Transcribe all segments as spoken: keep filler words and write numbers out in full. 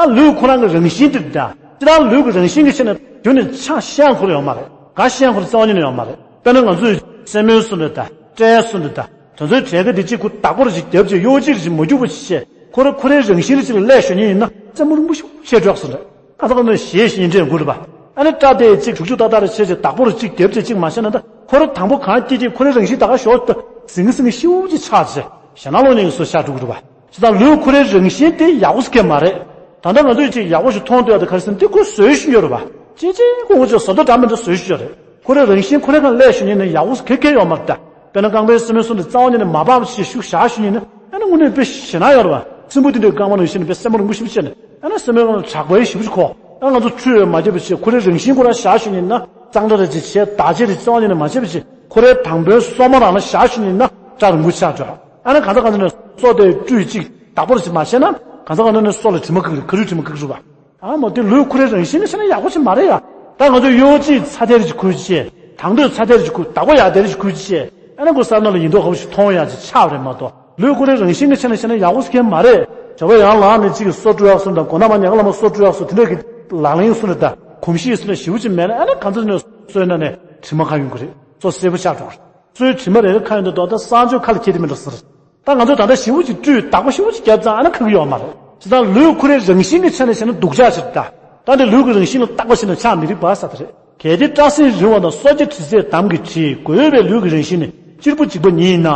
ད་ལུས་ཁོ་རང་གི་རང་བཞིན་དེ་ད། སྤྱིར་བཏང་ལུས་ཀྱི་རང་བཞིན་གྱི་ཆ་ནས་རྒྱུ་ནི་ཆ་ཤས་ཁོ་རང་ཡོད་མ་རེད། ག་ཤས་ཁོ་རང་རྩ་བ་ཉིད་ནས་ཡོད་མ་རེད། དཔེར་ན་ང་ཚོས་སེན་མོའི་སོ་འདྲ་ད། སྐྲའི་སོ་འདྲ་ད། དེ་ཚོའི་གྲས་ཀ་དེ་གཅིག་ཁོ་བདག་པོ་རེ་ཞིག་རྒྱབ་བྱས་གཡོ་གཅིག་རེ་ཞིག་མ་རྒྱུག་པ་ཞིག་བྱས། ཁོ་རང་ཁོ་རའི་རང་བཞིན་ལ་ཅིག་ལ་སླེབས་ཤོར་ཉེན་ཡིན་ན་རྩེད་མོ་རིང་པོ་ཞིག་བྱེད་འགྲོ་ཡག་སོ་རེད། ཨ་ད་ག་ནས་ཞེས་ཞེས་འདྲེན་དགོས་རེད་པ། ཨ་ནི་སྐྲ་དེ་གཅིག་བྱུག་བྱུག་ཏག་ཏག་རེ་བྱས་བྱས་བདག་པོ་རེ་གཅིག་རྒྱབ་བྱས་གཅིག་མ་བྱས་ན་ད་ཁོ་རང་དང་པོ་གང་སྐྱེས་སྐྱེས་ཁོ་རའི་རང་བཞིན་ད་ག་ཞོག་ཏུ་ཟིང་ངེ་ཟིང་ངེ་ཤིའུ་ཅིག་ཆགས་བྱས་ཞེད་སྣང་སློང་ཉེན་གྱི་བཟོ་ཆགས་འགྲོ་གི་རེད་པ། བྱས་ཙང་ལུས་ཁོ་རའི་རང་བཞིན་དེ་ཡག་པོ་ཟེར་མཁན་མ་རེད། ད་ལྟ་ང་ཚོས་ཅིག་ཡག་པོ་ཞིག་མཐོང་ཐུབ་ཡག་དེ་ག་རེ་ཟེར་ན་དེ་ཁོས་བཟོས་ཤིག་ཡོད་རེད་པ། ཅི་ཅི་ཁོ་ངོ་ཅིག་བཟོ་ལྟ་འདྲ་མི་འདྲ་བཟོས་ཤིག་ཡོད་རེད། ཁོ་རའི་རང་བཞིན་ཁོ་རའི་སྒང་སླེབས་ཤོར་ཉེན་ནི་ཡག་པོ་ག་གེ་ཡོད་མ་རེད་ད། དཔེར་ན་རྐང་པའི་སེན་མོའི་སོ་འདྲ་རྩ་བ་ཉིད་ནས་མ་སྦགས་པ་ཞིག་ཤུགས་བཞག་ཤོར་ཉེན་ནི་ཨ་ནི་དངོས་གནས་དཔེ་ཞེད་སྣང་ཡོད་རེད་པ། སྲིན་པོ་དེ་འདྲའི་རྐང་པ་ནང་བཞིན་དཔེ་སེན་མོ་རིང་པོ་ཞིག་བྱས་ནས་ཨ་ནི་སེན་མོའི་སྒང་ལ་དྲེག་པ་ཞེ་པོ་ཅིག་ཁོག་ཨ་ང་ཚོ་ཁྲུས་མ་བརྒྱབ་པ་བྱས་ཁོ་རའི་རང་བཞིན་ཁོ་རང་བཞག་ཤོར་ཉེན་ན་གཙང་སྦྲ་རེ་ཅིག་བྱས་བདག་གཅེས་རེ་རྩ་བ་ཉིད་ནས་མ་བྱས་པ་བྱས་ཁོ་རའི་དང་པོའི་སོ་མ་རང་ལ་བཞག་ཤོར་ཉེན་ན་སྐྲ་རིང་པོ་ཆགས་འགྲོ། ཨ་ནི་གང་ཟག་གང་ཟག་ནས་སོ་དེ་བཀྲུས་ཅིག་བདག་པོ་རེ་ཅིག་མ་བྱས་ན་གང་ཟག་གང་ཟག་ནས་སོ་ལ་དྲི་མ་ཁུག་གི་རེད། ཁ་རུས་དྲི་མ་ཁུག་གི་རེད་པ། ཨ་མོ་དེ་ལུས་ཁོ་རའི་རང་བཞིན་ནི་བྱས་ན་ཡག་པོ་ཞིག་མ་རེད་ཡ། ད་ང་ཚོས་གཡོ་གཅིག་ཚ་དལ་ཅིག་ཁུར་བྱས། དང་དོད་ཚ་དལ་ཅིག་ཁུར། བདག་པོ་ཡག་དལ་ཅིག་ཁུར་བྱས། ཨ་ནི་ཁོ་སར་ནང་ལ་ཡིན་མདོག་ཁ་པོ་ཞིག་མཐོང་ཡག་ཅིག་ཆགས་པ་རེད་མ་གཏོགས། ལུས་ཁོ་རའི་རང་བཞིན་གྱི་ཆ་ནས་བཤད་ན་ཡག་པོ་ཞིག་མ་རེད། བྱ་བ་ཡང་ལངས་ནས་གཅིག་གིས་སོ་བཀྲུ་ཡག་སོ་དང་མགོ་ན་མ་ཉལ་ཁ་ལ་མ་སོ་བཀྲུ་ཡག་སོ་དེ་འདྲ་གི་ལག་ལེན་སོ་ནས་ད་གོམས་གཤིས་སོ་ནས་ཞེ་པོ་ཅིག་མེད་ན་ཨ་ནི་གང་ཚོད་ནས་སོས་ན་ནས་དྲི་མ་གང་ཡོང་གི་རེད། སོ་སེར་པོ་ཆགས་འགྲོ་གི་རེད། སོའི་དྲི་མ་རེ་རེ་གང་ཡོང་དུས་ད་ལྟ་གསང་སྤྱོད་ཁ་ལ་འཁྱེར་དེ་མི་འདྲ་ཟེར། ད་ང་ཚོས་ད་ལྟ་ཞེ་པོ་ཅིག་བཀྲུས་བདག་པོ་ཞེ་པོ་ཅིག་བརྒྱབ་ཙང་ཨ་ན་ཁག་གི་ཡོད་མ་རེད། བྱས་ཙང་ལུས་ཁོ་རའི་རང་བཞིན་གྱི་ཆ་ནས་བཤད་ན་སྡུག་ཅག་ཅིག་རེད་ད། ད་འདི་ལུས་ཀྱི་རང་བཞིན་ལ་བརྟག་པ་བྱས་ན་ཆགས་མི་རིགས་པ་ས་དེ་རེད། གལ་ཏེ་སྐྲ་སེན་རིང་བ་དང་སོ་སྐྱ་དྲི་ཟས་འདམ་གྱིས་བྲིས་དགོས་པའི་ལུས་ཀྱི་རང་བཞིན་ནི་གཅེར་བུ་འཇིགས་པ་ཉིད་ཡིན་ན།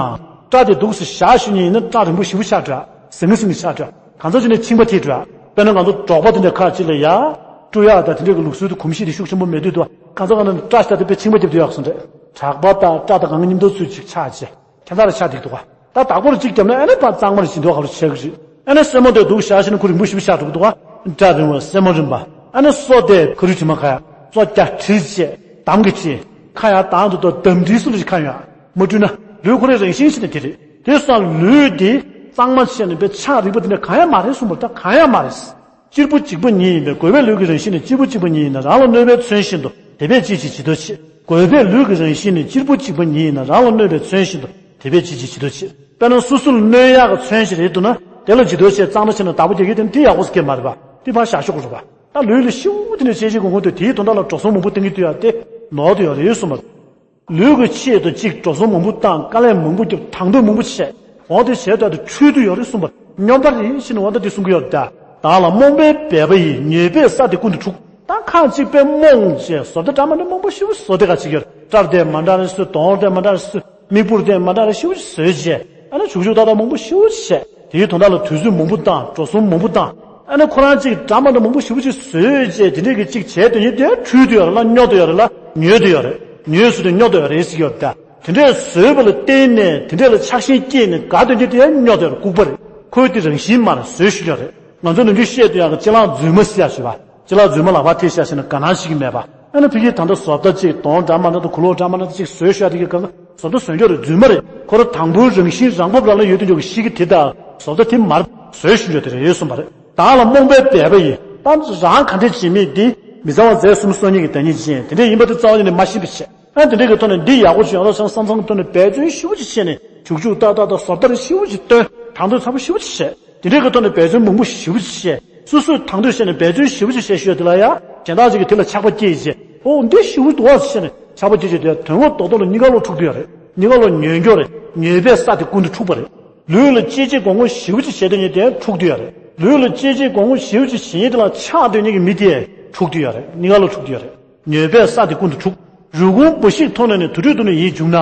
སྐྲ་དེ་འདུག་སེ་བཞག་ཤོར་ཉིན་ཡིན་ན་སྐྲ་རིང་པོ་ཞེ་པོ་ཆགས་འགྲོ། ཟིང་ངེ་ཟིང་ངེ་ཆགས་འགྲོ། གང་ཟག་ཅིག་ནི་འཆིང་བ་ཐེབས་འགྲོ། དཔེར་ན་ང་ཚོ་འབྲོག་པ་དེ་འདྲ་ཁག་ཅིག་ལ་ཡ། བཀྲུ་ཡག་དང་དེ་འདྲ་གི་ལུགས་སྲོལ་དེ་གོམས་གཤིས་དེ་ཤུགས་ཆེན་པོ་མེད་དུས་དུ་གང་ཟག་གང་ཟག་སྐྲ་ཤ་དེ་དཔེ་འཆིང་བ་ཐེབས་དུས་ཡག་སོང་རེད། གྲགས་པ་དང་སྐྲ་དང་གང་གི་མཉམ་དུ་ཚུལ་ཅིག་ཆགས་བྱས། ཁྱད་མཚར་ཆགས་འགྲིག་འདུག་ག་ད་བདག་པོར་གཅིག་བརྒྱབ་ན་ཨ་ནི་ཕར་གཙང་མར་བྱིན་མདོག་ཁ་པོ་བྱེད་ཀྱི་རེད། ཨ་ནི་སེན་མོ་དེ་འདུག་བཞག་བཞིན་ཁོ་རིང་པོ་ཞེ་པོ་ཆགས་འགྲོ་གི་འདུག་ག་སྐྲ་རིང་བ་སེན་མོ་རིང་པ། ཨ་ནི་སོ་དེ་ཁ་རུས་དྲི་མ་ཁ་ཡག་སོ་སྐྱ་དྲི་བཅས་འདམ་གྱིས་བཅད། ཁ་ཡག་དང་དུ་དོ་འདམ་དྲི་སུ་ལ་ཞིག་ཁ་ཡག་མ་བཀྲུས་ན་ལུས་ཁོ་རའི་རང་བཞིན་ཞིག་ནི་དེ་རེད། དེ་སོང་ལུས་དེ་གཙང་མ་བྱས་ནས་པའི་ཆགས་རིག་པ་དེ་ནི་གང་ཡང་མ་རེད་གསུངས་པ་ད་གང་ཡང་མ་རེད། གཅེར་བུ་འཇིགས་པ་ཉིད་ཡིན་པས། རྒོད་པའི་ལུས་ཀྱི་རང་བཞིན་ནི་གཅེར་བུ་འཇིགས་པ་ཉིད་ཡིན་ན། རང་ལ་གནོད་པའི་མཚོན་བཞིན་དུ་དེ་བས་ཅི་ཞིག་བྱེད་དོ་ཆེ། རྒོད་པའི་ལུས་ཀྱི་རང་བཞིན་ནི་གཅེར་བུ་འཇིགས་པ་ཉིད་ཡིན་ན། རང་ལ་གནོད་པའི་མཚོན་བཞིན་དུ་དེ་བས་ཅི་ཞིག་བྱེད་དོ་ཆེ། དཔེར་ན་སོ་སོ་ལ་གནོད་ཡག་གི་མཚོན་ཞིག་རེད་འདུག་ན་དེ་ལ་བྱེད་དོ་ཆེ་གཙང་མ་བྱས་ནས་བདག་པོ་རྒྱག་གི་དེ་ནི་དེ་ཡག་པོ་ཟེར་གྱི་མ་རེད་པ། དེ་ཕར་བཞག་ཤོག་གོ་རེད་པ། ད་ལུས་ལ་ཤིའུ་དེ་ནས་བྱས་བྱས་གོང་གོང་དུ་དེའི་དོན་དག་ལ་འགྲོ་སོང་མང་པོ་བཏང་གི་འདུག་ཡ་དེ་ནོར་དུ་ཡོད་རེད་གསུངས་པ། ལུས་ཀྱི་ཆེད་དུ་གཅིག་འགྲོ་སོང་མང་པོ་བཏང་། དཀའ་ལས་མང་པོ་བརྒྱབ། དང་དོད་མང་པོ་བྱས། འོ་དེ་བྱས་ད་དུ་འཁྲུལ་དུ་ཡོད་རེད་གསུངས་པ། སྨྱོན་པ་རེད་ཞེས་ནས་འོ་ད་དེ་གསུང་གི་ཡོད་རེད་ད། བདག་ལ་རྨོངས་པའི་སྦལ་པ་ཡིས། ཉོས་པའི་ས་དེ་ཀུན་ཏུ་འཁྲུག་ད་ཁ་ཅིག་པས་རྨོངས་བྱས་བཟོ་ལྟ་འདྲ་མ་འདྲ་མང་པོ་ཞེ་པོ་བཟོ་བསྡད་ག་ཅིག་ཡོད་རེད། སྐྲ་དེ་མ་འདྲ་རེ་བཟོས། གདོང་དེ་མ་འདྲ་རེ་བཟོས། མིག་སྤུ་དེ་མ་འདྲ་རེ་ཞེ་པོ་ཅིག་བཟོས་བྱས། ཨ་ནི་བྱུག་བྱུག་ཏག་ཏག་མང་པོ་ཞེ་པོ་ཅིག་བྱས། དེའི་དོན་དག་ལ་དུས་ཚོད་མང་པོ་བཏང་། འགྲོ་སོང་མང་པོ་བཏང་། ཨ་ནི་ཁོ་རང་གཅིག་འདྲ་མ་འདྲ་མང་པོ་ཞེ་པོ་ཅིག་བཟོས་བྱས་དེ་འདྲས་ཀྱི་གཅིག་བྱས་དོན་ཡིན་དེ་འཁྲུལ་དུ་ཡོད་རེད་ལ་སྨྱོ་དུ་ཡོད་རེད་ལ་ཉོས་དུ་ཡོད་རེད། ཉོས་སུ་དེ་སྨྱོ་དུ་ཡོད་རེད་ཟེར་གྱི་ཡོད་རེད་ད། དེ་འདྲས་བཟོས་པ་ལ་བརྟེན་ནས་དེ་འདྲས་ལ་ཆགས་ཞེན་སྐྱེས་ནས་དགའ་དོན་གྱི་དེ་སྨྱོ་དུ་ཡོད་རེད། ལྐུགས་པ་རེད། ཁོའི་དེ་རང་བཞིན་མ་རེད། བཟོས་ཞུ་ཡོད་རེད། ང་ཚོ་ནམ་རྒྱུན་བཤད་དུ་ཡག་གི་ཅི་ལག་རྫུན་མ་ཟེར་ཡག་ཞུ་བ། ཅི་ལག་རྫུན་མ་ལག་པ་ཐེབས་བཞག་བྱས་ན་དགའ་སྣང་ཞིག་གི་མེད་པ། ཨ་ནི་ཕ་གིའི་ད་ལྟ་བཟོ་ལྟ་གཅིག་གདོང་འདྲ་མ་འདྲ་དང་གོས་ལོག་འདྲ་མ་འདྲ་དང་གཅིག་བཟོས་ཤོག་དེ་གི་སྒང་ག་བཟོ་ལྟ་བཟོས་འཇོག་རེད། རྫུན་མ་རེད། ཁོ་རང་དང་པོའི་རང་བཞིན་རང་བབས་རང་ལ་ཡོད་དུ་འཇོག་གི་ཤི་གི་དེ་དག་བཟོ་ལྟ་དེ་མར་བཟོས་ཤིག་འཇོག་དེ་རེད་གསུངས་པ་རེད། བདག་ལ་རྨོངས་པའི་སྦལ་པ་ཡིས། ད་རང་ག་འདྲས་བྱེད་མིན་དེ་མི་གཙང་བ་རྫས་གསུམ་སྲོག་ཉིད་ཀྱི་བདག་ཉིད་ཅན་དེ་འདྲས་ཡིན་པ་དེ་རྩ་བ་ཉིད་ནས་མ་ཤེས་པ་བྱས། ཨ་དེ་འདྲས་ཀྱི་ཐོག་ནས་འདི་ཡག་པོ་བྱུང་ཡག་ལ་བསམ་བསམ་བསམ་ཐོག་ནས་འབད་བརྩོན་ཞེ་པོ་ཅིག་བྱས་ནས་བྱུག་བྱུག་ཏག་ཏག་དང་བཟོ་ལྟ་རེ་ཞེ་པོ་ཅིག་བཏོན། དང་དོད་ཚ་པོ་ཞེ་པོ་ཅིག་བྱས། དེ་འདྲའི་གི་ཐོག་ནས་འབད་བརྩོན་མང་པོ་ཞེ་པོ་ཅིག་བྱས། སོ་སོས་དང་དོད་བྱས་ནས་འབད་བརྩོན་ཞེ་པོ་ཅིག་བྱས་ཞུས་དེ་ལ་ཡ། གཞན་དག་ཅིག་གིས་དེ་ལ་ཆགས་པ་སྐྱེས་བྱས། ཨོ་འདི་ཞེ་པོ་འདུག་ཨ་ཟེར་ནས་ཆགས་པ་སྐྱེས་བྱས་དེ་དོན་ངོ་རྡོག་རྡོག་ལ་གཉིས་ཀ་ལོག་འཁྲུག་བསྡད་ཡོད་རེད། གཉིས་ཀ་ལོག་ཉོས་འགྱོ་རེད། ཉོས་པའི་ས་དེ་ཀུན་ཏུ་འཁྲུག་པ་རེད། ལུས་ལ་གཅེས་གཅེས་གོང་གོང་ཞེ་པོ་ཅིག་བྱས་དེ་ཉིད་དེ་འཁྲུག་བསྡད་ཡོད་རེད། ལུས་ལ་གཅེས་གཅེས་གོང་གོང་ཞེ་པོ་ཅིག་བྱས་ཉིད་དེ་ལ་ཆགས་དེ་ཉིད་ཀྱི་མི་དེ་འཁྲུག་བསྡད་ཡོད་རེད། གཉིས་ཀ་ལོག་འཁྲུག་བསྡད་ཡོད་རེད། ཉོས་པའི་ས་དེ་ཀུན་ཏུ་འཁྲུག་རུས་ཁུངས་བུ་ཤིག་མཐོང་ནས་ནི་དུར་ཁྲོད་དུ་ནི་ཡིད་འཇུག་ན།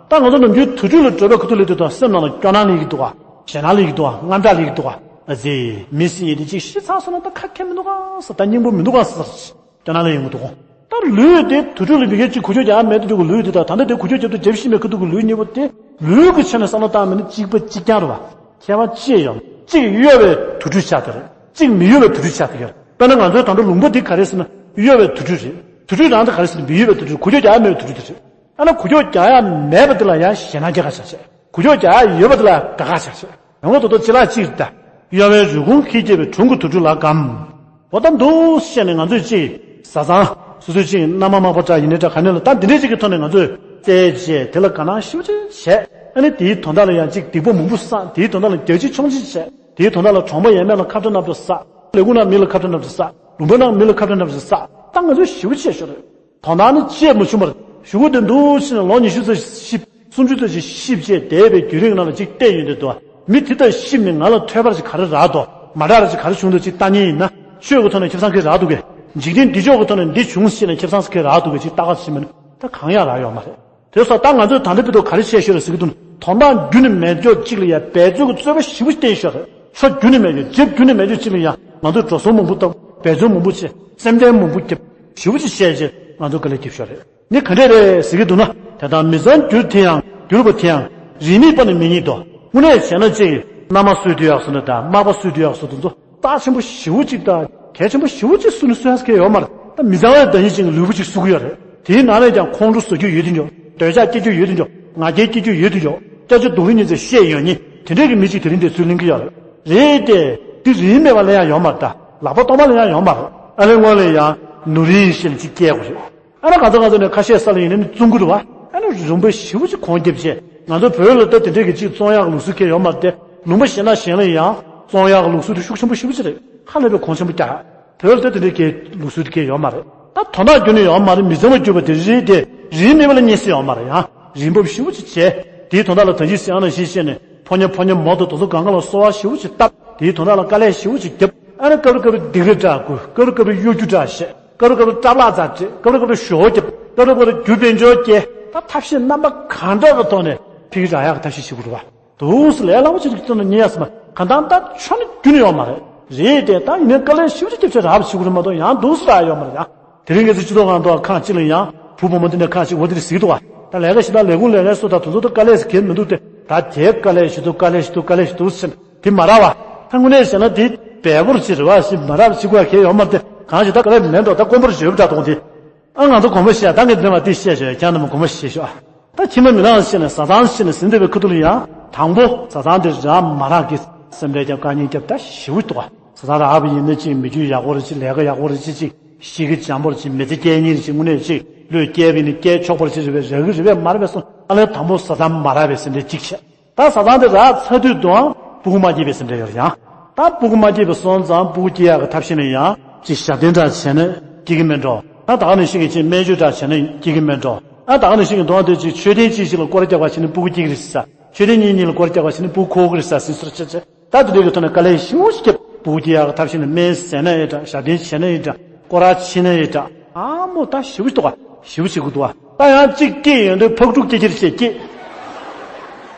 ད་ང་ཚོ་ནམ་རྒྱུན་དུར་ཁྲོད་ལ་བྲོས་པའི་ཁ་ཐུག་ལ་དེ་དང་སེམས་ནང་ལ་སྐྱོ་སྣང་སླེབས་ཀྱི་འདུག་ག་ཞེད་སྣང་སླེབས་ཀྱི་འདུག་ག་དངངས་སྐྲག་སླེབས་ཀྱི་འདུག་ག་ཨ་ཙི། མི་སྲིད་ཡིན་དེ་ཅིག་ཤི་ཚར་སོང་ན་ད་ཁ་ཁྱེར་མི་འདུག་ག་ཟེར། ད་སྙིང་པོ་མི་འདུག་ག་ཟེར། སྐྱོ་སྣང་ལ་ཡོང་གི་འདུག་ག་ད་ལུས་དེ་དུར་ཁྲོད་ལ་མི་དགེ་ཅིག་འགུལ་སྐྱོད་རྒྱག་མེད་དུ་འགྲོ་གི་ལུས་དེ་དང་ད་ལྟ་དེ་འགུལ་སྐྱོད་རྒྱབ་ཏུ་རྒྱབ་ཤི་མེད་ཁ་ཐུག་གི་ལུས་གཉིས་པོ་དེ་ལུས་ཀྱི་ཆ་ནས་བསམ་བློ་བཏང་མིན་ན་གཅིག་པ་གཅིག་རྐྱང་རེད་པ། ཁྱད་པར་ཅི་ཡོད། གཅིག་གཡོ་བའི་དུར་ཁྲོད་ཆགས་བསྡད་རེད། གཅིག་མི་གཡོ་བའི་དུར་ཁྲོད་ཆགས་བསྡད་ཡོད་རེད། དཔེར་ན་ང་ཚོའི་ད་ལྟ་ལུང་པ་འདི་ག་རེ་ཟེར་ན་གཡོ་བའི་དུར་ཁྲོད་རེད། དུར་ཁྲོད་རང་དེ་ག་རེ་ཟེར་ན་མི་གཡོ་བའི་དུར་ཁྲོད། འགུལ་སྐྱོད་རྒྱག་ཡ་མེད་པའི་དུར་ཁྲོད་དེ་རེད། ཨ་ན་འགུལ་སྐྱོད་རྒྱག་ཡ་མེད་པ་དེ་ལ་ཡང་ཞེད་སྣང་སྐྱེ་ག་ཆགས་བྱས། འགུལ་སྐྱོད་རྒྱག་ཡ་ཡོད་པ་དེ་ལ་དགའ་ག་ཆགས་བྱས། ཡོང་བ་དོ་དོ་ཅི་ལ་གཅིག་རེད་ད། གཡོ་བའི་རུས་ཁུངས་ཀྱིས་བསྐྱེད་པའི་དྲུང་གི་དུར་ཁྲོད་ལ་སྒམ། འོ་ད་འདུག་བཤད་ནས་ང་ཚོས་ཅིག་བཟའ་ཚང་སོ་སོའི་ཅིག་མནའ་མ་མག་པ་འདྲ་ཡིན་ནའི་འདྲ་ག་ནས་ལ་ད་འདི་འདྲའི་ཅིག་གི་ཐོག་ནས་ང་ཚོས་རྩེད་བྱས་དེ་ལ་དགའ་སྣང་ཞེ་པོ་ཅིག་བྱས། ཨ་ནི་དེའི་དོན་དག་ལ་ཡང་ཅིག་སྡིག་པ་མང་པོ་བསགས། དེའི་དོན་དག་ལ་རྒྱགས་ཕྱེ་མཆོང་ཕྱེ་བྱས། དེའི་དོན་དག་ལ་གྲོང་པ་ཡས་མས་ལ་ཁ་བྲལ་རྣམ་པ་བསགས། ལས་ཁུངས་ནང་མི་ལ་ཁ་བྲལ་རྣམས་ཀྱིས་བསགས། ལུང་པ་ནང་མི་ལ་ཁ་བྲལ་རྣམས་ཀྱིས་བསགས། ད་ང་ཚོས་ཞེ་པོ་ཅིག་ཤོར་རེད། དོ་སྣང་ནི་ཅི་ཡང་མ་བྱུང་བར་གཞུག་གུ་དེ་འདུག་ཕྱིན་ནས་ལོ་ཉི་ཤུ་ཙམ་ཤི། སུམ་ཅུ་ཙམ་ཞིག་ཤི་བྱས་བསྡད་པའི་བརྒྱུད་རིམ་ནང་ལ་ཅིག་བལྟས་ཡོང་དུས་འདུག་མི་དེ་དག་ཤི་ནས་ང་ལ་ཐོས་པ་ཅིག་ག་རེ་རག་འདུག་མ་རག་ཅིག་ག་རེ་བྱུང་འདུག་ཅིག་ལྟ་མཁན་ཡིན་ན། ཆོས་ཀྱི་ཐོག་ནས་ཁེ་བཟང་ག་རེ་རག་འདུག་གས། འཇིག་རྟེན་འདི་ཕྱོགས་ཀྱི་ཐོག་ནས་འདི་བྱུང་ཟེར་ནས་ཁེ་བཟང་ག་རེ་རག་འདུག་གས་ཅིག་ལྟ་ག་ཕྱིན་པ་ཡིན་ན་ད་གང་ཡང་རག་ཡོད་མ་རེད། དེ་སོགས་ད་ང་ཚོས་ད་ལྟ་བར་དུ་ག་རེ་བཤད་ཤོར་རེད་ཟེར་གྱི་འདུག་ན། དོ་སྣང་རྒྱུན་ནས་མེད་ཕྱོགས་གཅིག་ལ་ཡང་འབད་རྩོལ་གྱི་རྩོལ་བ་ཞེ་པོ་ཅིག་བསྟན་ཤོར་རེད། ཤོ་རྒྱུན་ནས་མེད་ཕྱོགས། རྗེས་རྒྱུན་ནས་མེད་ཕྱོགས་གཅིག་ལ་ཡང་ང་ཚོས་འགྲོ་སོང་མང་པོ་བཏང་། འབད་རྩོལ་མང་པོ་བྱས། སེམས་ཁྲལ་མང་པོ་བརྒྱབ། ཞེ་པོ་ཅིག་བཤད་བྱས་ང་ཚོ་དཀའ་ལས་བརྒྱབ་ཤོར་རེད། ནི་ག་འདྲས་རེད་ཟེར་གྱི་འདུག་ན། དེ་དག་མི་ཚང་འགྱུར་དེ་ཡང་འགྱུར་བ་དེ་ཡང་། རིས་མེད་པ་ནི་མི་རྙེད་དོ། དངོས་གནས་བྱས་ན་ཅིག་མནའ་མ་གསོད་དུས་ཡག་སོ་ན་དང་མག་པ་གསོད་དུས་ཡག་སོ་དེ་ཚོ་རྩ་ཆེན་པོ་ཞེ་པོ་ཅིག་དང་གལ་ཆེན་པོ་ཞེ་པོ་ཅིག་གསོད་ནི་གསོད་ཡག་གི་ཡོད་མ་རེད། ད་མི་ཚང་བའི་བདག་ཉིད་ཅིག་ལུས་པོ་ཅིག་གསོད་ཀྱི་ཡོད་རེད། དེའི་ནང་ནས་ཀྱང་ཁོང་ཁྲོ་བཟོ་རྒྱུ་ཡོད་དུ་འཇོག་འདོད་ཆགས་སྐྱེ་རྒྱུ་ཡོད་དུ་འཇོག་ང་རྒྱལ་སྐྱེ་རྒྱུ་ཡོད་དུ་འཇོག་སྐྱབས་བཅོལ་སྡུག་རུས་ཉིན་ཚེ་བཤད་ཡོད་ཉིན་དེ་འདྲས་ཀྱི་མི་ཅིག་དེ་རིང་དེ་ཚུར་ལེན་གྱི་ཡོད་རེད། རེད་དེ། འདི་རིས་མེད་པ་ལ་ཡང་ཡོད་མ་རེད། ད་ལག་པ་སྟོང་པ་ལ་ཡང་ཡོད་མ་རེད། ཨ་ནི་སྔོན་ལ་ཡང་ནུ་རིའི་ཞེན་ཅིག་སྐྱེ་དགོས་རེད། ཨ་ན་ག་ཚོད་ག་ཚོད་ནས་ཁ་ཤས་ས་ལ་ཡིན་ནའི་བཙོང་གི་རེད་བ། ཨ་ན་རུམ་པ་ཞེ་པོ་ཅིག་གོང་རྒྱབ་བྱས་ང་ཚོ་བོད་ལ་ད་དེ་འདྲས་ཀྱི་ཅིག་བཙོང་ཡག་ལུགས་སྲོལ་གང་ཡང་ཡོད་མ་རེད་དེ། ལུང་པ་གཞན་དང་གཞན་ལ་ཡང་བཙོང་ཡག་ལུགས་སྲོལ་དེ་ཤུགས་ཆེན་པོ་ཞེ་པོ་ཅིག་རེད། ཧ་ལས་པའི་གོང་ཆེན་པོ་རྒྱག་བོད་ལ་ད་དེ་འདྲས་ཀྱི་ལུགས་སྲོལ་དེ་གང་ཡང་ཡོད་མ་རེད། ད་དོན་དག་རྒྱུན་ནས་ཡོད་མ་རེད། མི་ཚང་མ་གྱུར་པ་དེ་རེད་དེ། རིས་མེད་པ་ལ་རྙེད་སྲོལ་ཡོད་མ་རེད་ཡང་། རིན་འབབ་ཞེ་པོ་ཅིག་བྱས། དེའི་དོན་དག་ལ་ད་གིན་སེང་ཨ་ན་ཞིག་བཤད་ནས་ཕོ་ཉ་ཕོ་ཉ་མོ་དང་དེ་ཚོ་གང་ག་ལ་གསོལ་བ་ཞེ་པོ་ཅིག་བཏབ། དེའི་དོན་དག་ལ་དཀའ་ལས་ཞེ་པོ་ཅིག་བརྒྱབ། ཨ་ན་སྐབས་རེ་སྐབས་རེ་སྡིགས་ར་འདྲ་བསྐུལ། སྐབས་རེ་སྐབས་རེ་གཡོ་སྒྱུ་འདྲ་བཤད། སྐབས་རེ་སྐབས་རེ་སྐྲག་ལྷག་ཙམ་བྱེད། སྐབས་རེ་སྐབས་རེ་ཞོ་བརྒྱབ། སྐབས་རེ་སྐབས་རེ་རྒྱུ་དཔལ་འབྱོར་སྐྱེལ། ད་ཐབས་ཤེས་རྣམ་པ་གང་འདྲ་གི་ཐོག་ནས་ཕ་གི་རག་ཡག་གི་ཐབས་ཤེས་བྱེད་དགོས་རེད་བ། འདུག་སེ་ལས་སླ་པོ་ཅིག་གི་ཐོག་ནས་རྙེད་ཡག་ཟེར་ན་གང་ལྟར་ད་ཆོ་ནི་རྒྱུན་ནས་ཡོད་མ་རེད། རེད་དེ། ད་ཡིན་ནའི་དཀའ་ལས་ཞེ་པོ་ཅིག་བརྒྱབ་བྱས་རག་པ་བྱེད་དགོས་རེད་མ་གཏོགས་ཡང་འདུག་སེ་རག་ཡོད་མ་རེད་ཡང་། དེ་རིང་ངེད་ཚོ་སྤྱི་ཚོགས་ཁང་ཐོག་ཁང་གཅིག་ལ་ཡང་བུ་བུ་མོ་འདི་འདྲ་ཁང་གཅིག་འོ་དེ་རེད་ཟེར་གྱི་འདུག་བ། ད་ལས་ཀ་ཞིག་དང་ལས་ཁུངས་ལས་ཀའི་སུ་དང་དེ་ཚོ་ད་དཀའ་ལས་ཟེར་གྱི་མི་འདུག་སྟེ། ད་དེ་དཀའ་ལས་ཞིག་འདུག་དཀའ་ལས་ཞིག་འདུག་དཀའ་ལས་ཞིག་འདུག་ཟེར་དེ་མ་རག་བ། ད་དངོས་གནས་བྱས་ན་དེ་འབེལ་པོར་ཅིག་རེད་བ། ཞིག་མ་རག་ཅིག་དགོས་ཡ་གལ་ཡོད་མ་རེད་དེ། གང་ཞིག་ད་དཀའ་ལས་མེད་འགྲོ། ད་དཀོན་པོར་བརྗོད་པ་འདྲ་གཏོང་དེ། ཨ་ང་ཚོ་དགོངས་པ་བཞེས་ཡ། ད་ངས་འདི་མ་དེ་བཤད་བཞག་ཡ། ཁྱེད་རྣམས་དགོངས་པ་བཞེས་ཤོག་ཨ། ད་ཁྱིམ་པ་མི་ནག་ཟེར་ནས་བཟའ་ཚང་ཟེར་ནས་ཟིན་བསྡད་པའི་ཁ་ཐུག་ལ་ཡང་དང་པོ་བཟའ་ཚང་དེ་རག་མ་རག་གི་སེམས་ཁྲལ་རྒྱབ། དཀའ་ངལ་རྒྱབ་ད་ཞེ་པོ་འདུག་བ། བཟའ་ཚང་རག་པ་ཡིན་ན་ཅིག་མི་རྒྱུ་ཡག་པོ་རེད། ཅིག་ལས་ཀ་ཡག་པོ་རེད། ཅིག་ཅིག་གཤིས་ཀ་འཇམ་པོ་རེད། ཅིག་མི་ཚེ་སྐྱེལ་མཁན་རེད། ཅིག་དངོས་གནས་ཅིག་བློས་བཀལ་བ་ཡིན་ན་སྐྱེལ་ཆོག་པ་རེད། ཅིག་རེད་པས། རག་གི་རེད་པས། མ་རེད་པས་སོང་། ཨ་ལས་དང་པོ་བཟའ་ཚང་མ་རག་པའི་སེམས་ཁྲལ་གཅིག་བྱས། ད་བཟའ་ཚང་དེ་རག་ཚར་དུས་དུའང་སྤུ་གུ་མ་སྐྱེས་པའི་སེམས་ཁྲལ་ཡོད་རེད་ཡང་། ད་སྤུ་གུ་མ་སྐྱེས་པ་སོང་ཙང་སྤུ་གུ་སྐྱེ་ཡག་གི་ཐབས་ཤེས་ལ་ཡང་ཅིག་ཞབས་བརྟན་འདྲ་བྱས་ན་སྐྱེ་གི་མེད་འགྲོ། ད་ད་ག་ནང་བཞིན་གྱི་ཅིག་སྨན་བཅོས་འདྲ་བྱས་ན་སྐྱེ་གི་མེད་འགྲོ། ད་ད་ག་ནང་བཞིན་གྱི་མདོར་དེ་ཅིག་མཆོད་རྟེན་གཅིག་ཅིག་ལ་སྐོར་ར་རྒྱག་པ་བྱས་ན་སྤུ་གུ་སྐྱེ་གི་རེད་ཟེར། མཆོད་རྟེན་གཉིས་གཉིས་ལ་སྐོར་ར་རྒྱག་པ་བྱས་ན་སྤུ་གུ་འཁོར་གི་རེད་ཟེར་ཟིན་སོར་བྱས་བྱས། ད་དེ་འདྲའི་གི་ཐོག་ནས་དཀའ་ལས་ཞེ་པོ་ཞིག་བརྒྱབ། སྤུ་གུ་སྐྱེ་ཡག་གི་ཐབས་ཤེས་ནི་སྨན་ཟས་ན་ཡིན་འདྲ། ཞབས་བརྟན་བྱས་ན་ཡིན་འདྲ། སྐོར་ར་ཕྱིན་ན་ཡིན་འདྲ། སྐོར་ར་ཕྱིན་ན་ཡིན་འདྲ། ཨ་མོ་ད་ཞེ་པོ་ཞིག་འདུག་ག་ཞེ་པོ་ཞིག་དགོས་འདུག་ག་ད་ཡང་གཅིག་སྐྱེས་ཡོང་དུས་ཕག་ཕྲུག་སྐྱེ་ཁྱེར་བྱས་སྐྱེས།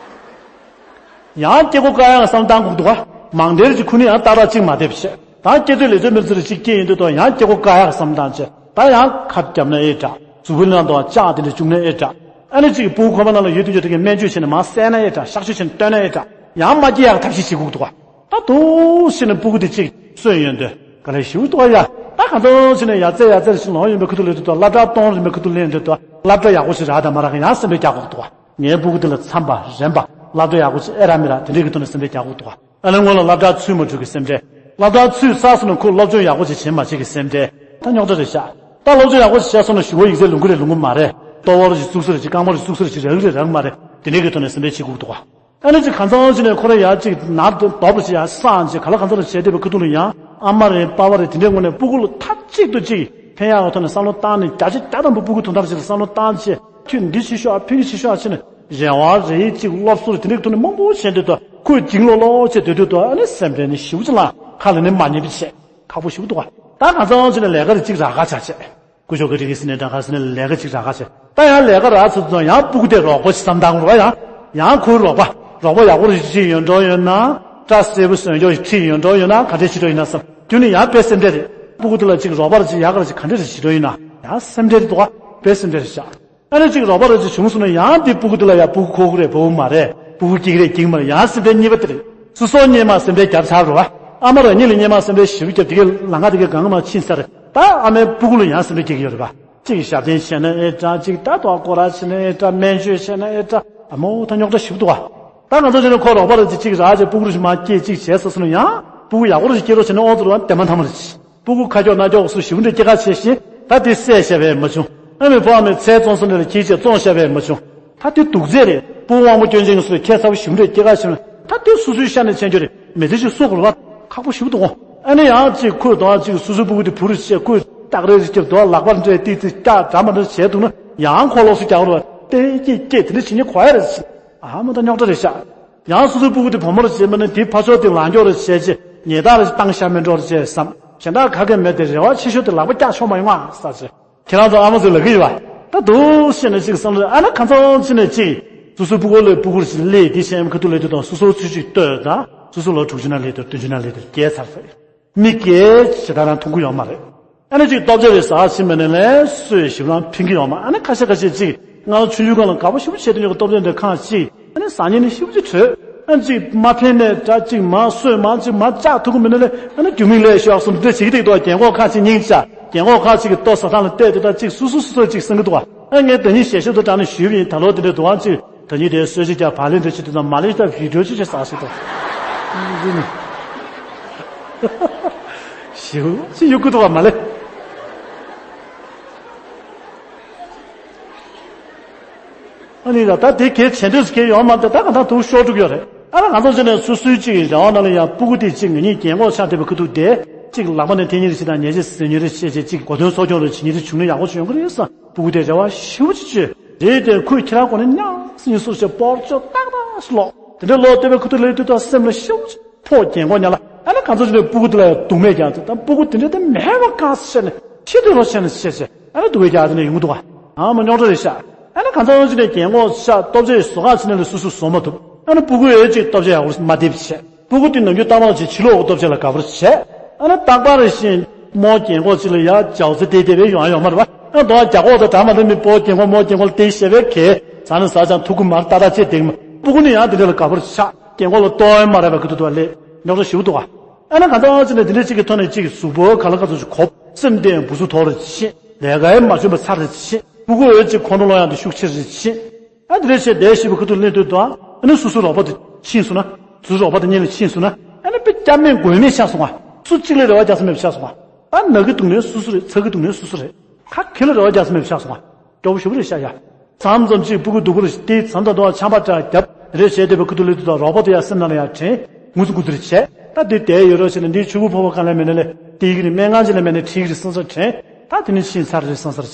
ཡང་སྐྱེ་སྒོ་བཀག་ཡག་བསམ་བཏང་དགོས་འདུག་ག་མང་སྡེར་གྱི་ཁུ་ནི་ཡང་ཏག་ཏག་གཅིག་མ་བསྡད་པ་བྱས། ད་སྐྱེ་ཚོད་ལས་ཚོད་མེད་ཚོད་རེ་གཅིག་སྐྱེས་ཡོང་དུས་དང་ཡང་སྐྱེ་སྒོ་བཀག་ཡག་བསམ་བཏང་བྱས། ད་ཡང་ཁབ་བརྒྱབ་ན་ཨེ་འདྲ། གཟུགས་པོའི་ནང་དུ་ལྕགས་དེ་འདྲ་བཅུག་ན་ཨེ་འདྲ། ཨ་ནི་གཅིག་སྤུ་གུ་ཁོག་པ་ནང་ལ་ཡོད་དུས་ཡོད་དུས་ཀྱི་སྨན་བཅོས་བྱས་ནས་མར་བསད་ན་ཨེ་འདྲ། གཤག་བཅོས་བྱས་ནས་བཏོན་ན་ཨེ་འདྲ། ཡང་མ་སྐྱེ་ཡག་ཐབས་ཤེས་བྱེད་དགོས་འདུག་ག་ད་འདུག་སེ་ནས་སྤུ་གུ་དེ་གཅིག་གསོན་ཡོང་དུས་དཀའ་ལས་ཞེ་པོ་འདུག་ག་ཡ། ད་གང་འཚམ་བྱས་ནས་ཡར་ཙེ་ཡར་ཙེ་རེ་ཞིག་ལོང་ཡོང་པའི་ཁ་ཐུག་ལ་ཡོད་དུས་དང་སློབ་གྲྭ་གཏོང་རིམ་པའི་ཁ་ཐུག་ལ་ཡོད་དུས་དང་སློབ་གྲྭ་ཡག་པོ་ཞིག་རག་དང་མ་རག་གི་ཡང་སེམས་ཁྲལ་རྒྱག་དགོས་འདུག་ག་ངའི་སྤུ་གུ་འདི་ལ་འཚམས་པ་རན་པ་སློབ་གྲྭ་ཡག་པོ་ཅིག་ཨེ་རག་མི་རག་དེ་འདྲའི་གི་ཐོག་ནས་སེམས་ཁྲལ་རྒྱག་དགོས་འདུག་ག་ཨ་ནི་སྔོན་ལ་སློབ་གྲྭ་ཚུད་མ་ཐུབ་ཀྱི་སེམས་ཁྲལ། སློབ་གྲྭ་ཚུད་ཚར་སོང་ན་ཁོས་སློབ་སྦྱོང་ཡག་པོ་ཅིག་བྱེད་མ་བྱེད་ཀྱི་སེམས་ཁྲལ། ད་རྙོག་དྲ་རེད་ཤག་ད་སློབ་སྦྱོང་ཡག་པོ་ཅིག་བྱས་སོང་ན་གཞུག་གུ་ཡིག་ཚད་ལོངས་ཀྱི་རེད་ལོངས་ཀྱི་མ་རེད། ལྟོ་ཕོར་ཅིག་བཙུགས་ས་རེད་ཅིག་རྐང་པ་ཅིག་བཙུགས་ས་རེད་ཅིག་རག་གི་རེད་རག་གི་མ་རེད། དེ་འདྲའི་གི་ཐོག་ནས་སེམས་ཁྲལ་བྱེད་དགོས་འདུག་ག་ཨ་ནི་ཅིག་གང་འཚམ་བྱས་ནས་ཁོ་རང་ཡར་ཅིག་ནར་དོག་པོ་ཅིག་ཡར་སངས་ཅིག་ག་ལ་གང་འཚམ་ལ་བྱས་བསྡད་པའི་ཁ་ཐུག་ལ་ཡང་ཨ་མ་རེད་པ་ཕ་རེད་དེ་འདྲའི་ངོས་ནས་སྤུ་གུ་ལ་མཐའ་གཅིག་ཏུ་ཅིག་ཕན་ཡག་གི་ཐོག་ནས་བསམ་བློ་བཏང་ནས་བརྒྱ་ཆ་བརྒྱ་ཐམ་པ་སྤུ་གུ་དོན་དག་ཅིག་ལ་བསམ་བློ་བཏང་བྱས་ཁྱོད་འདི་བྱེད་ཤོག་ཨ་ཕ་གི་བྱེད་ཤོག་ཨ་བྱས་ནས་རེ་བ་རེ་ཡིད་ཅིག་སློབ་གསོ་རེ་དེ་འདྲའི་ཐོག་ནས་མང་པོ་བྱས་འདུག་ད་ཁོས་འཇིགས་ལོག་ལོག་བྱས་སྡོད་དུས་ད་ཨ་ནི་སེམས་ཁྲལ་ནི་ཞེ་པོ་ཅིག་ལངས། ཁ་ལ་ནི་མ་ཉན་པ་བྱས་ཁག་པོ་ཞེ་པོ་འདུག་ག་ད་གང་འཚམ་བྱས་ནས་ལས་ཀ་རེ་ཅིག་རག་ག་བྱ་བྱས། སྐུ་ཞབས་ཀྱི་རིགས་ཟིན་ནས་འདྲ་ག་ཟིན་ནས་ལས་ཀ་ཅིག་རག་ག་བྱས། ད་ཡང་ལས་ཀ་རག་ཚར་ཙང་ཡང་སྤུ་གུ་དེ་རོགས་པ་ཞིག་བསམ་བཏང་རོགས་པ་ཡང་། ཡང་ཁོའི་རོགས་པ། རོགས་པ་ཡག་པོ་རེ་ཅིག་ཡོད་འགྲོ་ཡོད་ན། སྐྲ་སེར་པོ་བཟོས་འཇོག་ཞིག་ཁྲིད་ཡོད་འགྲོ་ཡོད་ན་ག་འདྲས་བྱེད་འགྲོ་ཡིན་ན་བསམ། དུས་ནི་ཡང་དཔེ་སེམས་ཁྲལ་རེད། སྤུ་གུ་དེ་ལ་ཅིག་རོགས་པ་རེ་ཅིག་ཡག་ག་རེ་ཅིག་ག་འདྲས་རེ་བྱེད་འགྲོ་ཡིན་ན་ཡང་སེམས་ཁྲལ་རེད་འདུག་ག་དཔེ་སེམས་ཁྲལ་རེད་ཤག་ཨ་ནི་ཅིག་རོགས་པ་རེ་ཅིག་བྱུང་སོང་ན་ཡང་དེ་སྤུ་གུ་དེ་ལ་ཡང་སྤུ་གུ་ཁོག་གི་རེད་ཕོ་བོ་མ་རེད། སྤུ་གུ་སྐྱེ་གི་རེད་སྐྱེ་གི་མ་རེད་ཡང་སེམས་ཁྲལ་གཉིས་པ་དེ་རེད། སོ་སོ་སྔོན་མ་སེམས་ཁྲལ་བརྒྱབ་ཚར་རེད་བ། ཨ་མ་རང་ཉིད་ལ་སྔོན་མ་སེམས་ཁྲལ་ཞེ་པོ་བརྒྱབ་དེ་གའི་ལམ་ཁ་དེ་གའི་སྒང་ག་མར་ཕྱིན་ཚར་རེད། ད་ཨ་མའི་སྤུ་གུ་ལ་ཡང་སེམས་ཁྲལ་སྐྱེ་གི་ཡོད་རེད་བ། གཅིག་གིས་ཞབས་བརྟན་བྱས་ན་ཨེ་འདྲ། གཅིག་ད་དོ་སྐོར་ར་བྱས་ན་ཨེ་འདྲ། སྨན་བཅོས་བྱས་ན་ཨེ་འདྲ། ཨ་མོ་ད་རྙོག་དྲ་ཞེ་པོ་འདུག་བ། ད་ང་ཚོ་བྱས་ན་ཁོ་རོགས་པ་རེ་ཅིག་གཅིག་རག་བྱས་སྤུ་གུ་རེ་ཞིག་མར་སྐྱེས་གཅིག་བྱས་ཟེར་སོང་ན་ཡང་སྤུ་གུ་ཡག་པོ་རེ་ཞིག་སྐྱེ་རོགས་བྱས་ན་ཨོ་ཚོ་རུ་བ་དེ་མ་ཐམ་རེ་ཞིག་སྤུ་གུ་ཁ་ཀྱོག་སྣ་ཀྱོག་སུ་ཞེ་པོ་འདྲ་སྐྱེ་ཁ་བྱས་ཤིང་ད་དེ་བསད་བཞག་པས་མ་བྱུང་། ཨ་མའི་ཕོ་ཨ་མའི་ཚལ་བཙོང་ས་འདྲ་ལ་ཁྱེར་བྱས་བཙོང་བཞག་པས་མ་བྱུང་། ད་དེ་སྡུག་ཚད་རེད། སྤུ་གུ་དབང་པོ་སྐྱོན་ཅན་གྱི་སུ་ཁྱད་མཚར་པོ་ཞེ་པོ་འདྲ་སྐྱེ་ཁ་བྱས་ན་ད་དེ་སོ་སོའི་ཤ་ནས་ཆད་རྒྱུ་རེད། མི་ཚེ་ཞིག་གསོ་དགོས་རེད་བ། ཁག་པོ་ཞེ་པོ་འདུག་ག་ཨ་ནི་ཡང་ཅིག་ཁོས་དོ་ཅིག་སོ་སོའི་སྤུ་གུ་དེ་བུ་རུ་བཤད། ཁོས་སྟག་རེ་རེ་སྐྱེབ་དོ་ལག་པར་འདྲེ་ཏིག་ཏིག་སྐྱག་འདྲ་མ་འདྲ་བྱས་འདུག་ན་ཡང་ཁོ་ལོག་སུ་རྒྱག་རུ་བ་ཏེ་ཀྱེ་ཀྱེ་དེ་འདྲ་བྱེད་ཉེ་གོ་ཡ་རེད། ཨ་མ་ད་རྙོག་དྲ་རེད་ཤག་ཡང་སོ་སོའི་སྤུ་གུ་དེ་བུ་མོར་བྱེད་མ་ནི་དེ་ཕ་ཕྱོགས་དེ་ལང་ཀྱོག་རེ་བྱས་རྗེས་ཉེ་དག་རེ་བཏང་ཤ་མེད་འགྲོ་རེ་བྱས་བསམ། གཞན་དག་ག་གེ་མེད་དེ་རེ་བ་ཆེ་ཤོས་དེ་ལག་པ་སྐྱག་ཆོག་མ་ཡོང་ཨ་ས་ཆེ། ཁྱེད་རང་ཚོ་ཨ་མ་ཚོས་ལབ་ཀྱི་ཡོད་པ། ད་འདུག་བཤད་ནས་ཅིག་བསམ་བློ་ཨ་ན་གང་ཚང་ཅི་ནས་ཅིག་སོ་སོའི་སྤུ་གུ་ལས་སྤུ་གུར་ཅིག་སླེབས་དེ་ཤེས་ཁ་ཐུག་ལས་དུས་དང་སོ་སོའི་ཚུལ་ཅིག་ལྟོས་དང་སོ་སོ་ལོ་དྲུག་ཅུ་ན་སླེབས་དུས་བདུན་ཅུ་ན་སླེབས་དུས་རྒྱལ་ཚར་ཚར་རེད། མི་སྐད་ཇི་ལྟར་ན་མཐོང་གི་ཡོད་མ་རེད། ཨ་ནི་ཅིག་སྟོབས་ཆེ་བའི་ཟ་ཕྱིན་པ་ནས་ལན་སོས་ཞིབ་ལང་ཕིང་གི་ཡོད་མ། ཨ་ནི་ཁ་ཤས་ཁ་ཤས་ཅིག་ང་ལ་ཆུང་ཆུང་སྒང་ལ་དགའ་པོ་ཞེ་པོ་བྱས་དུས་ཉོ་གི་སྟོབས་ཆེན་དེ་ཁང་ཅིག་ཨ་ནི་ཟ་ཉེ་ནི་ཞེ་པོ་ཅིག་བྲོས། ཨ་ནི་ཅིག་མ་ཕན་ནས་འདྲ་ཅིག་མ་སོས་མ་ཅིག་མ་བཅག་ཐུབ་ཀྱི་མི་འདུག་ལས། ཨ་ནི་རྒྱུ་མིག་ལས་ཤོག་གསུམ་འདྲ་བྱེད་ཀྱི་འདུག་ཏོ། རྒན་གོག་ཁ་ཅིག་སྙིང་རྗེ། རྒན་གོག་ཁ་ཅིག་གི་ལྟོ་ཟ་སྟངས་ལ་བལྟས་དེ་དག་ཅིག་སུ་སུ་སུ་སུ་ཅིག་གསང་གི་འདུག་ཨ་ངས་ད་ནི་ཞལ་ཤོབ་ཏུ་དྲངས་ནས་ཞུས་པ་ཡིན། ད་ལོ་དེ་འདྲའི་འདུག་ཨང་ཅིག་ད་ནི་དེ་གསོལ་ཇ་རྒྱག་བག་ལེབ་འདྲ་ཅིག་དེ་ཚོ་མ་ལེ་ཤ་བི་ཌིའོ་ཅིག་ཅིག་ཟ་ཞིག་ཏོ། ཞེ་པོ་ཅིག་ཡོད་ཀྱི་འདུག་བ་མ་ལེ། ཨ་ནི་ད་ལྟ་དེ་གལ་ཆེ་འདོད་སུ་གལ་ཡོང་མ་ཐལ། ད་ག་ད་དུང་ཤོར་འགྲོ་གི་ཡོད་རེད། ཨ་ན་ང་ཚོ་ཚོ་ནས་སོ་སོའི་གཅིག་རང་དབང་ནང་ལ་ཡང་སྤུ་གུ་དེ་གཅིག་ངེད་གཉིས་རྒན་གོག་ཆགས་བསྡད་པའི་ཁུ་ཐུག་དེ་གཅིག་ལག་པ་ནས་འཐེན་ཉེ་རེ་བྱེད་དང་ཉེ་ཆེ་ཟེར་ཉེ་རེ་བྱེད་བྱེད་གཅིག་གོ་དོན་གསོ་སྐྱོང་རེ་བྱེད་ཉེ་རེ་བྱུང་ན་ཡག་པོ་ཡོང་གི་རེད་བསམ། སྤུ་གུ་དེ་རེ་བ་ཞེ་པོ་ཅིག་བྱོས་རེད་དེ་ཁོས་ཁྱེད་རང་གོ་ནས་ཉང་སི་ཉི་སོ་བྱས་སྤོར་ཆོག་ཏག་ཏག་ཞིག་ལོག་དེ་འདྲའི་ལོག་བལྟས་པའི་ཁུ་ཐུག་ལས་དུས་ད་སེམས་ལ་ཞེ་པོ་ཅིག་ཕོ་རྒན་གོག་ཉལ་ལ་ཨ་ནི་གང་ཚོ་ཅི་ནས་སྤུ་གུ་དེ་ལ་ཡང་སྡུག་མེད་རྒྱག་ཚེ་ད་སྤུ་གུ་དེ་འདྲ་དེ་མེད་པ་གང་ཟེར་ནས་ཁྱི་དེ་རོ་བྱས་ནས་བྱས་བྱས་ཨ་ནི་སྡུག་པའི་རྒྱག་དེ་ནས་ཡོང་གི་འདུག་ག་ཨ་མ་རྙོག་དྲ་རེད་ཤག་ཨ་ནི་གང་ཚོ་ཅི་ནས་རྒན་གོག་ཤག་སྟོབས་ཆེ་བཟོ་ཁག་ཕྱི་ནས་ལ་སུ་སུ་བཟོ་མ་ཐུབ། ཨ་ནི་སྤུ་གུ་ཡོད་ཅིག་སྟོབས་ཆེ་ཡག་པོ་མ་བསྡེབས་བྱས་སྤུ་གུ་དེ་ནམ་རྒྱུན་ལྟ་མང་ཅིག་ཕྱི་ལོགས་སྟོབས་ཆེ་ལ་དགའ་པོར་བྱས། ཨ་ནི་རྟག་པར་བཞིན་མོ་རྒན་གོག་ཅིག་ལ་ཡ་ཇའོ་ཚི་དེ་དེ་བས་ཡོང་ཡ་ཡོང་མ་རེད་བ། ཨ་དོ་རྒྱ་གོག་དང་འདྲ་མ་འདྲ་མི་སྤོ་རྒན་གོག་མོ་རྒན་གོག་ལ་དེ་བཤད་པའི་གེ་ཟ་ནི་ཟ་ཅང་ཐུག་གི་མར་ཏག་ཏག་བྱས་དེ་མ་སྤུ་གུ་ནི་ཡང་དེ་འདྲ་ལ་དགའ་པོར་ཆགས། རྒན་གོག་ལ་ལྟོ་ཡང་མ་རེད་པ་གི་དུ་དུ་བ་ལས་རྙོག་དྲ་ཞུ་འདུག་ག་ཨ་ན་ག་ཚང་ཅི་ནས་དེ་འདྲ་གཅིག་གི་ཐོག་ནས་གཅིག་གི་གཟུགས་པོ་ག་ལ་ག་ཚོད་ཅིག་གོབ་སེམས་བརྟན་བུ་སུ་དོར་རེ་ཕྱིན་ལས་ཀ་ཡང་མ་བྱུང་བ་ཚར་རེ་ཕྱིན་སྤུ་གུ་འོད་ཅིག་ཁོང་ཁྲོ་ལོང་ཡང་དུ་ཤུགས་ཆེ་རེ་ཕྱིན། ཨ་དེ་འདྲ་བྱས་བསྡད་ཞིབ་པ་ཁུ་ཐུག་ལེན་དུས་དང་ཨ་ནི་སོ་སོའི་རོགས་པ་དེ་ཕྱིན་སོང་ན་སོ་སོའི་རོགས་པ་དེ་གཉིས་ལ་ཕྱིན་སོང་ན་ཨ་ནི་དཔེ་སྐྱབས་མེད་མགོན་མེད་ཆགས་སོང་ང་། སུ་གཅིག་ལ་རེ་བ་རྒྱག་ས་མེད་པ་ཆགས་སོང་ང་། ཨ་ན་གི་སྡུག་ནི་སོ་སོ་རེད། ཚ་གི་སྡུག་ནི་སོ་སོ་རེད། ཁ་གི་ལ་རེ་བ་རྒྱག་ས་མེད་པ་ཆགས་སོང་ང་། སྐྱོ་པོ་ཞེ་པོ་རེད་ཤག་ཡ། མཚམས་མཚམས་ཅིག་སྤུ་གུ་སྡུག་པོ་རེ་དེ་མཚམས་དང་དུ་ཆམ་པ་འདྲ་རྒྱབ་རེ་བྱས་བསྡད་པའི་ཁུ་ཐུག་ལེ་དུ་དང་རོགས་པ་དེ་ཡ་སེམས་ནང་ལ་ཡ་དྲན་ངུ་ཚུ་ངུ་ཚུ་རེ་བྱས། ད་དེ་བསྡད་ཡོད་རོགས་བྱས་ནས་འདིའི་ཆུ་བུ་ཕོ་བ་གང་ལས་མེད་ནས་ལས་དེ་ཡི་གི་རེ་སྨན་ཁང་ཅིག་ལས་མེད་ནས་ཁྲིད་གི་རེ་སང་སར་དྲན། ད་དེ་ནི་ཕྱིན་ཚར་རེ་སང་སར་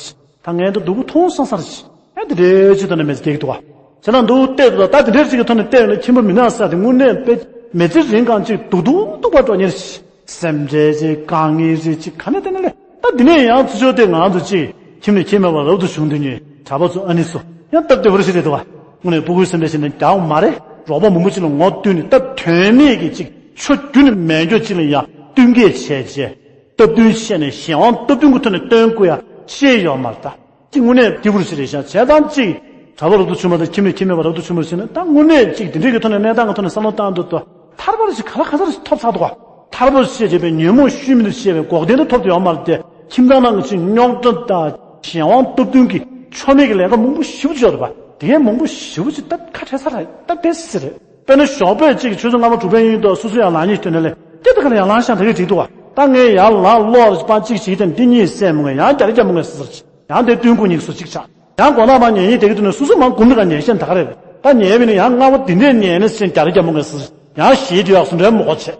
ཕྱིན། ད་ངས་འདི་སྡུག་པོ་མཐོང་སང་སར་ཕྱིན། ཨེ་དེ་འདྲའི་ཅིག་ད་ནི་མེད་ཚེ་སྐྱེ་གི་འདུག་བ། བྱས་ན་འདུག་བལྟས་འདུག་ད་དེ་འདྲའི་ཅིག་གི་ཐོག་ནས་བལྟས་ཡོང་ན་ཁྱིམ་པ་མི་ནག་ས་དེ་དངོས་གནས་དཔེ་མི་ཚེ་རིང་གང་ཅིག་སྡུག་སྡུག་སྡུག་པ་འགྲོ་ཉེར་ཞིག་སེམས་ཁྲལ་ཅིག་དཀའ་ངལ་རེ་ཅིག་ག་ནས་བལྟས་ན་ལས་ད་འདི་ནས་ཡང་ཚུར་ཕྱོགས་དེ་ང་ཚོ་ཅིག་ཁྱིམ་ནས་ཁྱིམ་མེད་པར་རབ་ཏུ་བྱུང་དུས་ནས་གྲྭ་པ་ཚོ་ཨ་ནི་ཚོ་ཡང་སྟབས་བདེ་བོ་རེ་ཞིག་རེད་འདུག་བ། དངོས་གནས་སྤུ་གུའི་སེམས་ཁྲལ་ཞིག་ནས་རྒྱག་མ་རེད། རོགས་པ་མང་པོ་ཅིག་ལ་ངོ་བསྟུན་ནས་སྟབས་དོན་མེད་ཀྱི་ཅིག་ཆོས་རྒྱུན་ནས་མེད་འགྱོ་ཅིག་ལ་ཡང་བསྟུན་མཁས་བྱས་རྗེས་སྟབས་བསྟུན་བྱས་ནས་གཞན་དབང་སྟབས་བསྟུན་གྱི་ཐོག་ནས་སྟོན་དགོས་ཡ་ཤེས་ཡོད་མ་རེད་ད། ཅིག་དངོས་གནས་སྐྱིད་པོ་ཞིག་རེད་ཤག་བྱས་ཙང་ཅིག་གྲྭ་པ་རབ་ཏུ་བྱུང་བ་དང་ཁྱིམ་ནས་ཁྱིམ་མེད་པ་རབ་ཏུ་བྱུང་བ་ཞིག་ནི་ད་དངོས་གནས་ཅིག་དེ་འདྲའི་གི་ཐོག་ནས་གནས་སྟངས་ཀྱི་ཐོག་ནས་བསམ་བློ་བཏང་འདུག་ཏུ་ཐར་པ་ཞིག་ག་ལ་ག་ཚར་ཞིག་ཐོབ་ཚར་འདུག་ག་ཐར་པ་ཞེས་བྱས་པའི་ཉོན་མོངས་ཤུལ་མེད་དུ་ཤེས་པའི་འགོག་བདེན་དུ་ཐོབ་ཏུ་ཡོད་མ་རེད་དེ་ཁྱིམ་ཚང་ནང་གི་ཅིག་རྙོག་དྲ་དང་གཞན་དབང་སྟོབས་བསྟུན་གྱི་ཆོ་མེད་ཀྱི་ལས་ཀ་མང་པོ་ཞེ་པོ་ཅིག་ཡོད་རེད་པ། དེ་གའི་མང་པོ་ཞེ་པོ་ཅིག་ད་ཁ་བྲལ་ཚར་རེད་ད་བདེ་སི་སི་རེད། དཔེར་ན་ཞོགས་པས་ཅིག་ཆུ་ཚོད་སྔ་མ་དྲུག་པའི་ཡིན་དུ་སོ་སོ་ཡང་ལངས་ཉིན་སྟོན་ནས་ལས་སྐྱེ་དུ་ག་ལ་ཡང་ལངས་ཤང་ད་གི་འགྲིག་འདུག་བ། ད་ངས་ཡར་ལངས་ལོག་རེ་པང་གཅིག་བྱེད་དེ་འདི་གཉིས་སེམས་མོ་ངས་ཡང་རྒྱ་རེ་རྒྱ་མོ་ངས་སི་སར་ཆེ། ཡང་དེ་སྟོན་དགོས་ཉིག་སུ་གཅིག་ཆགས། ཡང་དགོང་དག་མ་ཉལ་ཉིན་དེ་གི་དུས་ནས་སུ་སུ་མང་སྒོམ་དུ་ག་ཉལ་ཤེས་ད་ག་རེ་རེད། ད་ཉལ་བས་ནི་ཡང་སྔ་བ་འདི་འདྲས་ཉལ་ནས་སེམས་རྒྱ་རེ་རྒྱ་མོ་ངས་སི་ཡང་ཞེས་དུས་ཡག་སུ་འདྲའི་མོ་གོ་ཆེ།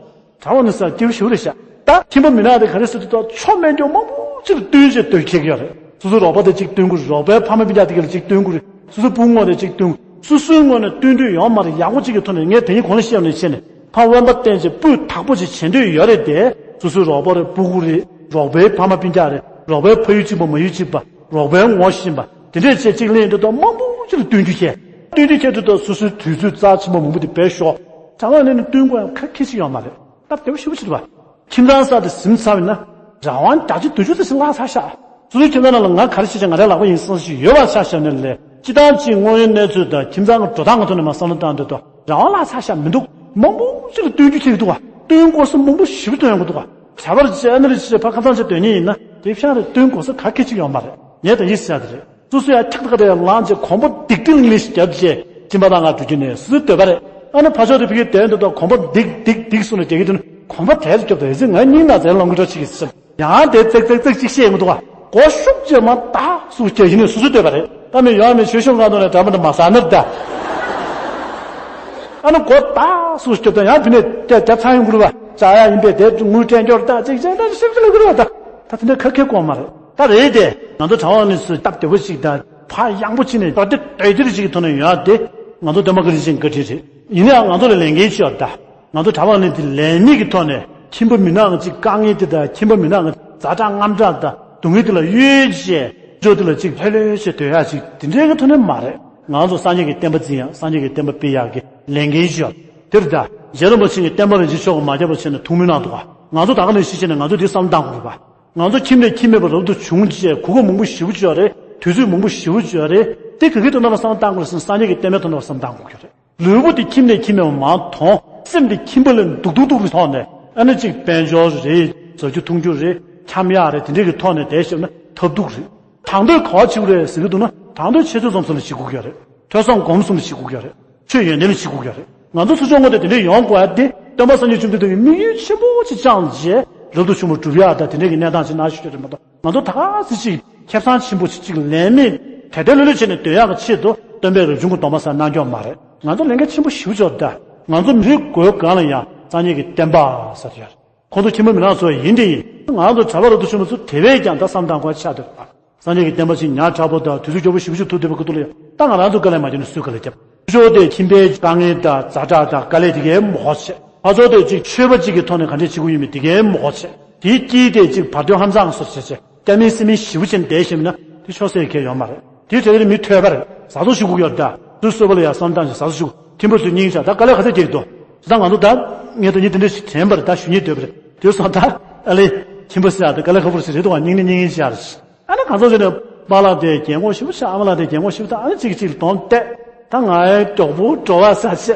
གྲྭ་བ་ནི་ས་སྐྱིད་པོ་ཞེ་པོ་རེད་ཤག་ད་ཁྱིམ་པ་མི་ནག་དེ་ག་རེ་ཟེར་དུས་ད་ཆོ་མེད་འགྱོ་མང་པོ་ཅིག་ལ་སྟོན་ཞེས་འདོད་ཁེག་ཡོད་རེད། སོ་སོ་རོགས་པ་དེ་གཅིག་སྟོན་དགོས་རེད། རོགས་པའི་ཕ་མ་སྤུན་ཀྱག་དེ་ག་ལ་གཅིག་སྟོན་དགོས་རེད། སོ་སོ་སྤུ་ངོ་དེ་གཅིག་སྟོན་དགོས། སོ་སོའི་ངོས་ནས་སྟོན་དུས་ཡོད་མ་རེད། ཡག་པོ་གཅིག་གི་ཐོག་ནས་ངས་དེ་ཉིད་གོང་ལ་བཤད་ནས་བཤད་ནས་ཕ་དབེན་པ་བསྟེན་བྱས་སྤུས་དག་པོ་ཅིག་བྱེད་འདོད་ཡོད་རེད་དེ། སོ་སོའི་རོགས་པ་རེད། སྤུ་གུ་རེད། རོགས་པའི་ཕ་མ་སྤུན་ཀྱག་རེད། རོགས་པའི་ཕ་ཡུལ་གཅིག་པ་མ་ཡུལ་གཅིག་པ། རོགས་པའི་ངོ་ཤེས་པ། དེ་འདྲས་བྱས་གཅིག་ལེན་དུས་ད་མང་པོ་ཅིག་ལ་སྟོན་རྒྱུ་བཤད། སྟོན་རྒྱུ་བཤད་དུས་ད་སོ་སོའི་དུས་ཚོད་རྩ་ཆེན་པོ་མང་པོ་དེ་བེད་ཤོག་གྲྭ་བ་ནས་ནི་སྟོན་དགོས་ཡང་ཁ་ཁེ་ཞིག་ཡོད་མ་རེད། སྟབས་བདེ་པོ་ཞེ་པོ་ཅིག་རེད་པ། ཁྱིམ་ཚང་གསར་དེ་ཟིན་ཚར་བས་ན་རང་དབང་བརྒྱ་ཆ་བདུན་ཅུ་ཙམ་ཞིག་བརླག་ཚར་ཤག་སོ་སོའི་ཁྱིམ་ཚང་ནང་ལ་ང་ག་རེ་བྱེད་ཀྱང་ང་རའི་ལག་པ་ཡིན་བསམ་ཞིག་ཡོད་པ་ཆ་བཞག་ནས་ལས་སྤྱི་བཏང་གཅིག་དངོས་ཡོད་གནས་ཚུལ་དང་ཁྱིམ་ཚང་གི་འགྲོ་སྟངས་ཀྱི་ཐོག་ནས་མ་བསམ་བློ་བཏང་དུས་ད་རང་དབང་བརླག་ཚར་ཤག་མི་འདུག་མང་པོ་ཅིག་ལ་སྟོན་རྒྱུ་བྱེད་ཀྱི་འདུག་ག་སྟོན་དགོས་ས་མང་པོ་ཞེ་པོ་སྟོན་ཡོང་གི་འདུག་ག་བྱ་བར་བྱས་ཨ་ནི་རེ་བྱས་ཕ་ཁ་ཚང་ཆ་དོན་གཉིས་ཡིན་ན་དེ་ཕྱག་རེ་སྟོན་དགོས་ས་ག་གེ་ཅིག་ཡོད་མ་རེད། ངས་ད་ཡིད་ཆེས་དེ་རེད། སོ་སོ་ཡང་ཁྱག་ཐག་རེ་ལངས་རྗེས་གོམ་པ་སྡིག་སྒྲིལ་ངེས་ཤིག་བརྒྱབ་རྗེས་སྦྱིན་པ་དང་ང་འགྲོ་རྒྱུ་ནས་སོ་སོའི་འདོད་པ་རེད། ཨ་ནི་ཕ་ཕྱོགས་དེ་ཕ་གིའི་དོན་དུ་ད་གོམ་པ་སྡིག་སྡིག་སྡིག་གསུངས་ནས་རྒྱག་གི་དུས་ན་གོམ་པ་དལ་དུ་སྐྱོབ་དང་ཨེ་ཙི་ང་སྙིང་ན་ཙེ་ལོང་གི་འགྲོ་ཆེ་གི་སེམས་ཡང་དེ་ཙེག་ཙེག་ཙེག་ཅིག་བཤད་ཡོང་གི་འདུག་ག་མགོ་ཤུགས་རྗེས་མ་ཏག་སུ་རྒྱག་གཞི་ནས་སོ་སོའི་འདོད་པ་རེད། ད་མི་ཡོང་མི་ཆོས་ཤོང་གང་དུ་ནས་འདྲ་མི་འདྲ་མ་ཟ་ནར་ད། ཨ་ནི་མགོ་ཏག་སུ་སྐྱོབ་དང་ཡང་ཕི་ནས་རྒྱ་རྒྱ་ཚང་ཡོང་གི་རུ་བ། བཅག་ཡ་ཡིན་པས་དེ་དངུལ་སྤྲད་འགྱོར་ད་ཅིག་ཅིག་ད་ཤེས་ཀྱི་ལ་གི་རེད་བ། ད་ད་དེ་འདྲ་ཁ་ཁེ་གོ་མ་རེད། ད་རེད་དེ་ང་ཚོ་གྲྭ་པ་ནི་ཚོས་སྟབས་བདེ་པོ་ཞིག་དང་ཕར་ཡངས་པོ་ཕྱིན་ནས་ད་དེ་དོལ་རྒྱལ་ཞིག་གི་ཐོག་ནས་ཡོང་ཡ་དེ་ང་ཚོ་སྟོན་པ་བཀའ་དྲིན་ཅན་བཀའ་དྲིན་རེད། ཡིན་ནའང་ང་ཚོ་ལ་ལས་འགན་ཅིག་ཡོད་ད། ང་ཚོ་གྲྭ་པ་ནི་དེ་ལས་མེད་ཀྱི་ཐོག་ནས་ཁྱིམ་པ་མི་ནག་ཅིག་དཀའ་ངལ་དེ་དང་ཁྱིམ་པ་མི་ནག་ཛ་དྲག་དངངས་སྐྲག་དང་སྡུག་བསྔལ་དེ་ལ་གཡོལ་བྱས་འཇོག་དེ་ལ་ཅིག་ལྷོད་ལྷོད་བྱས་སྡོད་ཡ་ཅིག་དེ་འདྲའི་གི་ཐོག་ནས་མ་རེད། ང་ཚོ་སངས་རྒྱས་ཀྱི་བསྟན་པ་འཛིན་ཡ་སངས་རྒྱས་ཀྱི་བསྟན་པ་སྤེལ་ཡག་གི་ལས་འགན་ཅིག་ཡོད། དེར་ད་རྗེ་རིན་པོ་ཆེ་གི་བསྟན་པ་རིན་ཆེན་མཆོག་གི་མ་ཁྱབ་པ་བྱས་ནས་ཐུགས་སྨོན་གནང་འདུག་ག་ང་ཚོ་ད་ག་ནས་ཤི་ཤི་ནས་ང་ཚོ་འདི་བསམ་བློ་བཏང་དགོས་རེད་པ། ང་ཚོ་ཁྱིམ་ནས་ཁྱིམ་མེད་པ་རབ་ཏུ་བྱུང་བྱས་གོ་སྐབས་མང་པོ་ཞེ་པོ་ཅིག་ཡོད་རེད། དུས་ཚོད་མང་པོ་ཞེ་པོ་ཅིག་ཡོད་རེད། དེ་ག་གི་དོན་དག་ལ་བསམ་བློ་བཏང་དགོས་རེད་ཟེར་ན་སངས་རྒྱས་ཀྱི་བསྟན་པའི་དོན་དག་ལ་བསམ་བློ་བཏང་དགོས་ཀྱི་རེད། ལུས་པོ་དེ་ཁྱིམ་ནས་ཁྱིམ་མེད་པ་མ་མཐོང་སེམས་དེ་ཁྱིམ་པ་ལས་སྡུག་སྡུག་སྡུག་གི་ཐོག་ནས་ཨ་ནི་གཅིག་དཔལ་འབྱོར་རེད། ཟ་རྒྱུ་འཐུང་རྒྱུ་རེད། འཁྱམ་ཡག་རེད། དེ་འདྲས་ཀྱི་ཐོག་ནས་བསྡད་ཤེས་ན་ཐབས་སྡུག་རེད། དྲང་དོད་ག་བ་བྱེད་དགོས་རེད་ཟེར་གྱི་འདུག་ན་དྲང་དོད་འཆད་རྩོད་རྩོམ་ས་ལ་བྱེད་དགོས་ཀྱི་ཡོད་རེད། ཐོས་བསམ་སྒོམ་གསུམ་ལ་བྱེད་དགོས་ཀྱི་ཡོད་རེད། ཆོས་ཡོན་ཏན་ལ་བྱེད་དགོས་ཀྱི་ཡོད་རེད། ང་ཚོ་ཚོ་ཆུང་ངུ་དེ་དེ་འདྲས་ཡོང་དགོས་ཡ་དེ་སྟོན་པ་སངས་རྒྱས་བཅོམ་ལྡན་འདས་ཀྱིས་དམིགས་ཡུལ་ཆེན་པོ་ཅིག་བཅངས་རྗེས་རབ་ཏུ་བྱུང་བ་སྒྲུབ་ཡ་དང་དེ་འདྲས་ཀྱི་གནས་སྟངས་ཅིག་གནང་ཞུ་རྒྱུ་རེད་མ་གཏོགས། ང་ཚོ་ད་ག་ཚོད་ཅིག་ཁེ་བཟང་ཆེན་པོ་ཅིག་ཅིག་ལེན་མེད་དལ་དལ་ལྷོད་ལྷོད་བྱས་ནས་སྡོད་ཡག་གི་ཆེད་དུ་སྟོན་པས་རབ་བྱུང་གི་སྡོམ་པ་ཟེར་གནང་རྒྱུ་མ་རེད། ང་ཚོ་ལས་འགན་ཆེན་པོ་ཞེ་པོ་ཅིག་ཡོད་རེད་ད། ང་ཚོ་མི་རེ་ངོ་རེ་གང་ལ་ཡང་སངས་རྒྱས་ཀྱི་བསྟན་པ་ཟེར་ཡོད་རེད། ཁོང་ཚོ་ཁྱིམ་པ་མི་ནག་ཚོ་ཡིན་དེ་ཡིན། ང་ཚོ་གྲྭ་པ་རབ་ཏུ་བྱུང་བ་ཚོ་དེ་བས་ཀྱང་ད་བསམ་བློ་གཏང་དགོས་ཆགས་འདུག་སངས་རྒྱས་ཀྱི་བསྟན་པ་ཞིག་ཉག་ཕྲ་པོ་དང་དུས་ཚོད་སྐྱོ་པོ་ཞེ་པོ་ཅིག་ཐུག་བསྡད་པའི་ཁུ་ཐུག་ལ་ཡང་ད་ང་རང་ཚོ་དཀའ་ལས་མ་བརྒྱབ་ན་སུས་དཀའ་ལས་བརྒྱབ། ཕྱོགས་དེ་ཁྱིམ་པའི་དཀའ་ངལ་དང་ཛ་དྲག་དང་དཀའ་ལས་དེ་གའི་མི་གོ་ཆེ། ཕར་ཕྱོགས་དེ་ཅིག་ཆོས་པ་ཅིག་གི་ཐོག་ནས་ག་འདྲས་བྱེད་དགོས་ཡོད་མེད་དེ་གའི་མི་གོ་ཆེ། དེའི་དཀྱིལ་དེ་ཅིག་བར་དོའི་ཧམ་སང་སོར་བྱས་བྱས་སྐྱ་མིན་སེར་མིན་ཞེ་པོ་ཅིག་བསྡད་ཤེས་མིན་ན་དེ་ཕྱོགས་སེ་གལ་ཡོད་མ་རེད། དེའི་གྲས་ཀྱི་མི་ཐོས་པ་རེད། ཟ་ཟོ་ཞུ་དགོས་ཡོད་རེད་ད། དུས་གསོལ་བ་ལ་ཡང་བསམ་བཏང་ཞིང་ཟ་ཟོ་ཞུ་དགོས། ཁྱིམ་པ་ཚོས་སྙིང་རྗེ་ད་དཀའ་ལས་ག་ཚོད་རྒྱག་གི་འདུག་ད་ང་ཚོ་ད་ངས་དོན་སྙིང་དེ་འདྲ་ཞིག་དྲན་པ་རེད་ད་ཞུ་སྙིང་འདོད་པ་རེད། དེ་སོང་ད་ཨ་ལེ། ཁྱིམ་པ་ཟེར་ཡག་ད་དཀའ་ལས་ཁག་པོ་ཞིག་རེད་འདུག་བ། སྙིང་ནས་སྙིང་ངེ་ཞེས་རེད། ཨ་ནི་གང་ཚོ་ཟེར་ནས་པཱ་ལགས་དེ་རྒན་གོག་ཞེ་པོ་ཆགས། ཨ་མ་ལགས་དེ་རྒན་གོག་ཞེ་པོ་ད་ཨ་ནི་གཅིག་གཅིག་ལ་གདོང་གཏད། ད་ང་ཡི་མགྱོགས་པོ་འགྲོ་བ་ས་ཆེ་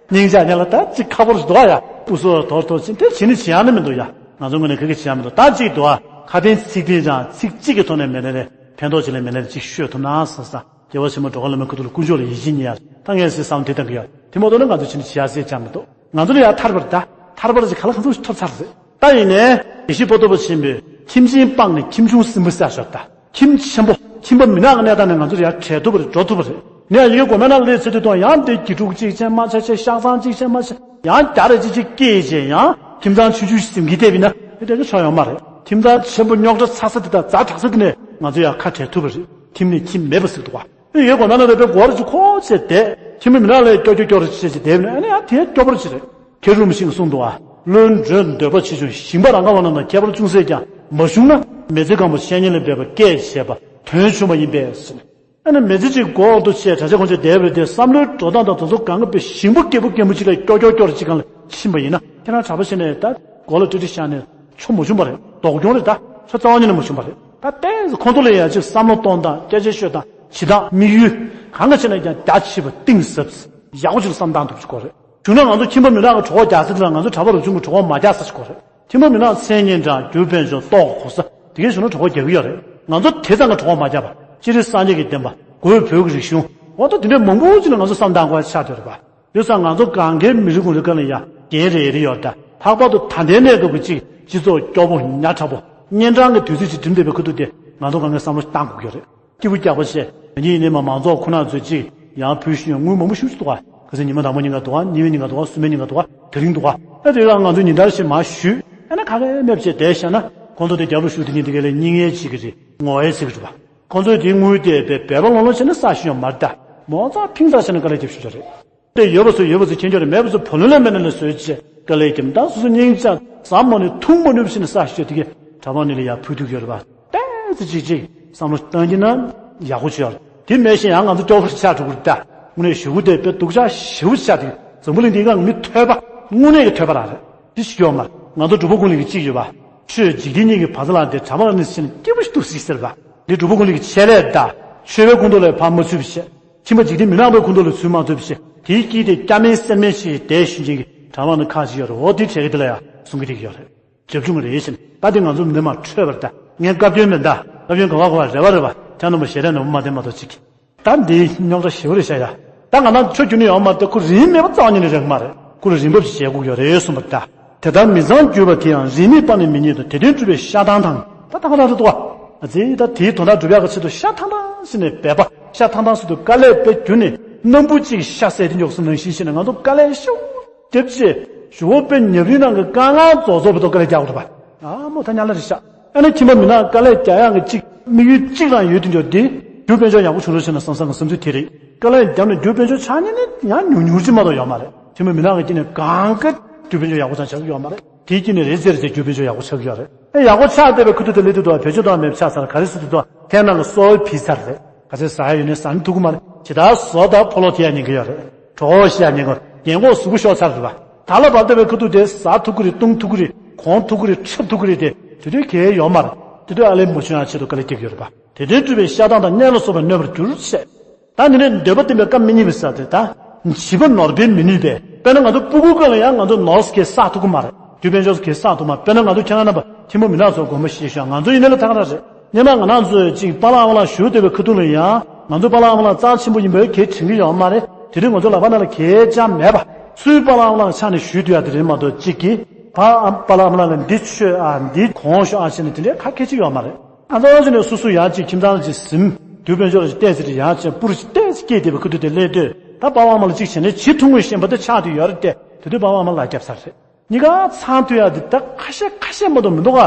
སྙིང་རྗེ་ཉེ་ལ་ད་གཅིག་ཁག་པོ་རེད་འདུག་ཨ་ཡ་སྤུ་སོ་དོར་དོར་ཕྱིན་དེ་བྱེད་ནི་བྱེད་ཡག་ནི་མི་འདུག་ཡ། ང་ཚོ་ངོས་ནས་ག་གེ་བྱེད་ཡག་མི་འདུག་ད་གཅིག་འདུག་ཨ། ཁ་དན་ཚིག་དན་ཀྱང་ཚིག་གཅིག་གི་ཐོག་ནས་མེད་ནས་ནས་ཕན་ཐོགས་ཅིག་ལས་མེད་ནས་ཅིག་ཤོད་ཐུབ་ན་བསམ་ས། རྒྱལ་བ་ཆེན་པོ་འགྲོ་བ་བླ་མའི་ཁ་ཐུག་ལ་དཀོན་མཆོག་ལ་ཡིད་ཆེས་ཉེ་ཡ། ད་ངས་སེ་བསམ་དེ་བཏང་གི་ཡོད། དེ་མ་གཏོགས་ན་ང་ཚོ་ཕྱིན་བྱེད་ཡག་སེ་ཅང་མི་འདུག་ང་ཚོ་ལ་ཡ་ཐར་པར་ད། ཐར་པར་ཅིག་ག་ལ་གང་ཚོད་ཐོབ་ཚར་རེད། ད་ཡིན་ནའི་དགེ་བཤེས་པོ་ཏོ་པ་ཆེན་པོས་ཁྱིམ་ཆེན་སྤངས་ནས་ཁྱིམ་ཆུང་ཟིན་པ་ཟེར་ཞོར་ད། ཁྱིམ་ཆེན་པོ་ཁྱིམ་པ་མི་ནག་གི་གནས་སྟངས་ནས་ང་ཚོ་ལ་ཡ་བྲལ་ཐུབ་པ་རེད་འགྲོ་ཐུབ་པ་རེད། ནས་ཡ་ཡི་གེ་གོ་མེད་ན་སླེབས་ཚེ་དུས་དང་ཡང་དེ་དགེ་ཕྲུག་གཅིག་ཆེན་མ་ཆ་ཆེ་ཤག་ཚང་གཅིག་ཆེན་མ་ཆེ་ཡང་རྒྱ་རེ་གཅིག་གཅིག་སྐྱེས་བྱས་ཡང་ཁྱིམ་ཚང་ཆུང་ཆུང་ཟིན་གྱི་བསྡད་པ་ཡིན་ན་དེ་འདྲ་གི་ཆོག་ཡོད་མ་རེད། ཁྱིམ་ཚང་ཆེན་པོ་རྙོག་དྲ་ཚ་ས་དེ་དང་ཛ་དྲག་ས་དེ་ནས་ང་ཚོ་ཡ་ཁ་བྲལ་ཐུབ་པ་རེད། ཁྱིམ་ནས་ཁྱིམ་མེད་པ་ཟེར་འདུག་བ། ཨེ་ཡོད་དགོས་ན་ན་རེ་པའི་སྒོར་ཅིག་ཁོ་ཆེ་དེ། ཁྱིམ་མི་མི་ནག་ལས་སྐྱོ་སྐྱོ་སྐྱོ་རུ་ཆེ་ཆེ་དེ་ནས་ཨ་ནི་ཨ་དེ་སྐྱོ་པོར་ཆེ་རེད། མཁས་གྲུབ་རིན་པོ་ཆེས་གསུངས་འདུག་ཨ། བློན་འགྲོས་འདོད་པ་ཆེ་ཆུང་ཞིང་པ་རང་ག་བ་རྣམས་དང་ཁྱད་པར་ཅུང་ཟད་ཀྱང་མ་བྱུང་ན། མི་ཚེ་གང་པོ་བཤེས་གཉེན་ལ་འབད་པ་སྐད་བྱས་པ་དོན་ཆུང་བ་ཡིན་པས་ཟེར། ཨ་ནི་མི་ཚེ་གཅིག་གོ་འོག་ཏུ་ཆེ་གྲྭ་ཆ་ཁོང་ཆ་བསྡད་པ་དེ་བསམ་བློའི་འགྲོ་སྟངས་དང་དེ་ཚོ་གང་ག་པའི་ཞིང་པ་སྐྱེས་བུ་སྐྱེས་མོ་གཅིག་ལ་སྐྱོ་སྐྱོ་སྐྱོ་རུ་གཅིག་གང་ལ་ཕྱིན་པ་ཡིན་ན་ཁྱེད་རང་གྲྭ་པ་བྱས་ནས་ད་མགོ་ལ་ཏྲི་ཏྲི་བཞག་ནས། ཆོ་མ་བྱུང་བ་རེད། ལྡོག་གྱོང་རེད་ད། ཆོ་རྩ་བ་ཉིད་ནས་མ་བྱུང་བ་རེད། ད་ཏོག་ཙམ་ཁོང་ཚོ་ལ་ཡང་ཅིག་བསམ་བློ་གཏོང་སྟངས་སྐད་ཆ་ཤོད་སྟངས་བྱེད་སྟངས་དམིགས་ཡུལ་གང་ག་བྱས་ན་ཀྱང་རྒྱ་ཆེ་བ་གཏིང་ཟབ་ཡག་པོ་ཅིག་བསམ་སྟངས་འདུག་ཅིག་གོ་རེད། བྱུང་ན་ང་ཚོ་ཁྱིམ་པ་མི་ནག་གི་གྲོད་ཁོག་རྒྱག་ས་དེ་ལ་ང་ཚོ་གྲྭ་པ་རུ་ཆུང་གི་གྲོད་ཁོག་མ་རྒྱག་ས་ཅིག་གོ་རེད། ཁྱིམ་པ་མི་ནག་མཚན་སྙན་གྲགས་རྒྱུ་དཔལ་འབྱོར་ལྟོགས་གོ་ས་དེ་གའི་གཞུང་ལ་གྲོད་ཁོག་རྒྱག་གི་ཡོད་རེད། ང་ཚོ་དེ་ཙམ་གྱི་གྲོད་ཁོག་མ་རྒྱག་པ་སྤྱིར་སངས་རྒྱས་ཀྱི་བསྟན་པ་གོས་བོད་ཀྱི་རིག་གཞུང་འོ་ད་དེ་འདྲའི་མང་པོ་ཅིག་ལ་ང་ཚོ་བསམ་སྟངས་གོ་ཆགས་བསྡད་རེད་པ། དེ་ཙང་ང་ཚོ་གང་གའི་མི་རིགས་ཀུན་རིགས་ཀ་ལ་ཡ་འགན་རེ་རེ་ཡོད་ད། ལྷག་པར་དུ་ད་ལྟའི་གནས་སྐབས་ཀྱི་གཅིག་སྤྱི་ཚོགས་སྐྱོ་པོ་ཉག་ཕྲ་པོ་གཉན་འཕྲང་གི་དུས་ཚོད་ཅིག་འགྲིམ་བསྡད་པའི་ཁུ་ཐུག་དེ་ང་ཚོ་གང་གའི་བསམ་བློ་བཏང་དགོས་ཀྱི་རེད། སྐྱིད་པོ་རྒྱག་པ་བྱས་ཡིན་ནས་མ་མང་ཚོགས་ཁོ་ན་ཚོས་གཅིག་ཡང་ཕུལ་ཤུལ་དངུལ་མང་པོ་ཞུ་ཞུ་འདུག་ག་ག་ཚོད་ཉི་མ་དང་པོ་ཉིན་ག་འདུག་ག་གཉིས་པའི་ཉིན་ག་འདུག་ག་གསུམ་པའི་ཉིན་ག་འདུག་ག་དེ་རིང་འདུག་ག་ཨ་དེ་རང་ང་ཚོས་ཉིན་ལྟར་ཞིག་མ་ཞུས་ཨ་ན་ག་གའི་མེད་བྱས་བསྡད་བཞག་ན་ཁོང་ཚོ་དེ་རྒྱབ་ལ་ཞུགས་དེ་ཉིན་དེ་ག་ལས་སྙིང་ངལ་ཅིག་གི་རེད་ངོ་ཡ་ཅིག་གི་རེད་པ། ཁོང་ཚོས་དེའི་དངུལ་དེ་བེད་བེད་པ་ལོང་ལོང་བྱས་ན་ས་ཞིག་ཡོང་མ་རེད་ད། མོ་ཚ་ཕིང་ཚ་བྱས་ན་དཀའ་ལས་རྒྱབ་ཤུགས་ཆེ་རེད། དེ་ཡོད་པ་ཚོས་ཡོད་པ་ཚོས་མཁྱེན་རྒྱུ་རེད། མེད་པ་ཚོས་བུ་ལོན་ལོན་མེད་ན་ལ་བཟོས་བྱས་དཀའ་ལས་རྒྱབ་ད་སོ་སོ་སྙིང་རྗེ་ཟམ་མ་ནུས་ཐུང་མ་ནུས་བྱས་ན་ས་ཞིག་དེ་གས་གྲྭ་པ་ནི་ལ་ཡ་ཕུལ་ཐུབ་ཡོད་རེད་པ། ཏོག་ཙམ་ཅིག་ཅིག་བསམ་བློ་བཏང་གྱི་ན་ཡག་པོ་ཅིག་ཡོད་རེད། དེ་མེད་བཞིན་ཡང་ང་ཚོ་སྐྱོ་པོ་ཆགས་འགྲོ་གི་རེད་ད། དངོས་གནས་ཞུ་གུ་དེ་དཔེ་སྡུག་ཅག་ཞེ་པོ་ཆགས་དེ་འཛམ་བུ་གླིང་འདིའི་སྒང་མི་ཐོས་པ་དངོས་གནས་ཀྱི་ཐོས་པ་རང་རེད། དེ་ཞིག་ཡོད་མ་རེད། ང་ཚོ་འབྲུག་པ་ཀུན་ལེགས་ཀྱི་གཅིག་ཡོད་པ། ཆོས་འཇིག་རྟེན་གཉིས་ཀྱི་བར་མཚམས་ལ་དེ་གྲྭ་པ་ནི་ཕྱིན་སྐྱིད་པོ་ཞིག་འདུག་ཟིག་ཟེར་བ། འདི་འབྲུག་པ་ཀུན་ལེགས་ཀྱི་ཆེད་ལས་ད། ཆོས་པའི་ཁོངས་གཏོགས་ལ་ཕར་མ་ཚུད་པ་བྱས། ཁྱིམ་པ་འཇིག་རྟེན་མི་ནག་པའི་ཁོངས་གཏོགས་ལ་ཚུད་མ་ཐུབ་པ་བྱས། དེའི་དཀྱིལ་དེ་སྐྱ་མིན་སེར་མིན་ཞིག་བསྡད་ཤེས་མཁན་གྱི་གྲྭ་པ་ནི་ཁག་ཅིག་ཡོད་རེད། འོ་དེ་གྲས་ཀྱི་དེ་ལ་ཡང་གསུང་གི་རིགས་ཡོད་རེད། རྒྱབ་ཆུང་རེད་ཤིན། ད་དེ་ང་ཚོ་འདི་མ་འཕྲོད་པར་ད། ངས་བཀའ་བཀྱོན་མེད་ད། བཀའ་བཀྱོན་ག་བ་ག་བ་རེ་བ་རེ་བ་ཁྱེད་རྣམ་པ་ཞལ་རས་ནོར་བུ་མ་བསྟན་མ་གཏོགས་ཅིག་ད་འདི་རྙོག་དྲ་ཞེ་པོ་རེད་ཤག་ཡ། ད་ང་རང་ཆོས་བརྒྱུད་ནས་ཡོང་མ་གཏོགས་ཁོ་རིན་མེད་པ་རྩ་བ་ཉིད་ནས་རེག་མ་རེད། ཁོ་ལ་རིན་འབབ་ཞིག་བྱེད་དགོས་ཀྱི་རེད་གསུངས་པ་ད། དེ་ལྟར་མི་ཚངས་གྱུར་པ་དེ་ཡང་རིས་མེད་པ་ནི་མི་རྙེད་དོ། དེ་དོན་སྒྲུབ་པའི་ཤ་ཐང་ཐང་། ད་ད་ག་རང་རེད་འདུག་བ། ཨ་ཙི་ད་དེའི་དོན་དག་སྒྲུབ་ཡག་གི་ཆེད་དུ་ཤ་ཐང་ཐང་ཟེར་ནས་འབད་པ་ཤ་ཐང་ཐང་ཟེར་དུས་དཀའ་ལས་དཔེ་བརྒྱུད་ནས་སྣམ་བུ་གཅིག་ཤ་ཟས་དེ་མགྱོགས་སུ་ནང་བཞིན་བྱས་ནས་ང་ཚོ་དཀའ་ལས་ཤུགས་རྒྱབ་ཅེས་ གཞུག་གུ་དཔེ་ཉེ་རིང་ནང་གི་དཀའ་ངལ་རྫོགས་རྫོགས་པའི་ཐོག་དཀའ་ལས་རྒྱག་དགོས་རེད་པ། ཨ་མོ་ད་ཉག་ལ་རེད་ཤག་ཨ་ནི་ཁྱིམ་པ་མི་ནག་དཀའ་ལས་རྒྱག་ཡག་གི་གཅིག་དམིགས་ཡུལ་གཅིག་རང་ཡོད་དུས་འཇོག་འདི་རྒྱུ་དཔལ་འབྱོར་ཡག་པོ་བྱུང་རོགས་བྱས་ན་བསམ་བསམ་གི་བསམ་ཚུལ་དེ་རེད། དཀའ་ལས་བརྒྱབ་ནས་རྒྱུ་དཔལ་འབྱོར་ཆག་ཉེན་ནི་ཡང་ཉུང་ཉུང་ཅིག་མ་གཏོགས་ཡོད་མ་རེད། ཁྱིམ་པ་མི་ནག་གི་དཀྱིལ་ནས་གང་ག་རྒྱུ་དཔལ་འབྱོར་ཡག་པོ་ཅང་ཆགས་ཀྱི་ཡོད་མ་རེད། དེའི་དཀྱིལ་ནས་རེ་ཙེ་རེ་ཙེ་རྒྱུ་དཔལ་འབྱོར་ཡག་པོ་ཆགས་ཀྱི་ཡོད་རེད། ཨེ་ཡག་པོ་ཆགས་བསྡད་པའི་ཁུ་ཐུག་དེ་སླེབས་དུས་བེད་སྤྱོད་གཏོང་མེད་པ་ཆགས་ཚར། ག་རེ་ཟེར་དུས་ཐེངས་ནང་གི་གསོ་བའི་ཕི་ཚར་རེད། ག་ཚོད་ཟ་ཡ་ཡོད་ནའི་ཟ་ནི་ཐུབ་ཀྱི་མ་རེད། ཇི་ལྟར་ཟོ་དང་ཕོ་ལོ་ཐེ་ཡ་ཉན་གྱི་ཡོད་རེད། གྲོད་ཁོག་བཤལ་ཉན་གྱི་ཡོད་རེད། རྒན་གོག་གཟུགས་པོ་ཤོར་ཚར་རེད་པ། ད་ལ་བབ་བསྡད་པའི་ཁུ་ཐུག་དེ་ཟ་ཐུབ་ཀྱི་རེད། བཏུང་ཐུབ་ཀྱི་རེད། གོན་ཐུབ་ཀྱི་རེད། འཁྲབ་ཐུབ་ཀྱི་རེད་དེ། དེ་དུས་གལ་ཡོད་མ་རེད། དེ་དུས་ཨ་ལས་མ་བྱུང་ཡང་ཆེད་དུ་དཀའ་ལས་རྒྱག་གི་ཡོད་རེད་པ། དེ་དོན་སྒྲུབ་པའི་ཤ་སྟག་དང་གཉན་ལ་སོགས་པའི་གནོད་པར་འགྱུར་ཞེས། ད་འདི་ནས་འདོད་པ་བསྟན་པའི་བཀའ་མི་རྙེད་པའི་ས་དེ་ད། བྱིས་པ་ནོར་སྤེལ་མི་ནུས་པས། དཔེར་ན་ང་ཚོ་སྤུ་གུའི་སྐབས་ལ་ཡང་ང་ཚོ་ནོར་གྱིས་བསགས་ཐུབ་ཀྱི་མ་རེད། རྒྱུ་དཔལ་འབྱོར་གྱིས་བསགས་ཐུབ་མ་རེད། དཔེར་ན་ང་ཚོ་ཁྱེད་རང་རྣམ་པ་ཐིམ་ཕུག་མི་ནག་ཚོར་དགོངས་པ་བཞེས་ཤོག་ང་ཚོ་ཡིན་ནའི་ལ་ཐག་ར་རེད། སྔོན་མ་ང་རང་ཚོས་ཅིག་པཱ་ལགས་ཨ་མ་ལགས་བཞུགས་བསྡད་པའི་ཁ་ཐུག་ལ་ཡང་ང་ཚོ་པཱ་ལགས་ཨ་མ་ལགས་རྩ་ཆེན་པོ་ཡིན་པའི་གལ་དྲན་གྱི་ཡོད་མ་རེད། དེ་དུས་ང་ཚོ་ལག་པ་ནང་ལ་གལ་ཅང་མེད་པ། སུའི་པཱ་ལགས་ཨ་མ་ལགས་ཆ་ནས་བཞུགས་སྡོད་ཡ་དེ་རེད་མ་གཏོགས་གཅིག་གིས་ཕ་ཨ་པཱ་ལགས་ཨ་མ་ལགས་ལ་འདི་མཆོད་ཨ་འདི་གོན་ཤོག་ཨ་བྱས་ནས་དེ་འདྲའི་ཁ་སྐད་ཅིག་ཡོད་མ་རེད། ང་ཚོ་ཕྱི་ནས་སོ་སོ་ཡང་ཅིག་ཁྱིམ་ཚང་ཅིག་ཟིན། རྒྱུ་དཔལ་འབྱོར་ཅིག་ཏོག་ཙམ་ཅིག་ཡང་ཅིག་སྤུ་རུ་ཅིག་ཏོག་ཙམ་སྐྱེས་བསྡད་པའི་ཁུ་ཐུག་དེ་སླེབས་དུས་ད་པཱ་ལགས་ཨ་མ་ལགས་ཅིག་བྱས་ནས་བྱེད་ཐུབ་ངོས་ཤེས་པ་དེ་ཆགས་བསྡད་ཡོད་རེད་དེ། དེ་དུས་པཱ་ལགས་ཨ་མ་ལགས་ལ་རྒྱབ་ས་རེད། གཉིས་ཀ་ཚང་མཐུན་ཡག་འདི་ད་ཁ་ཤས་ཁ་ཤས་མ་གཏོགས་མི་འདུག་ག་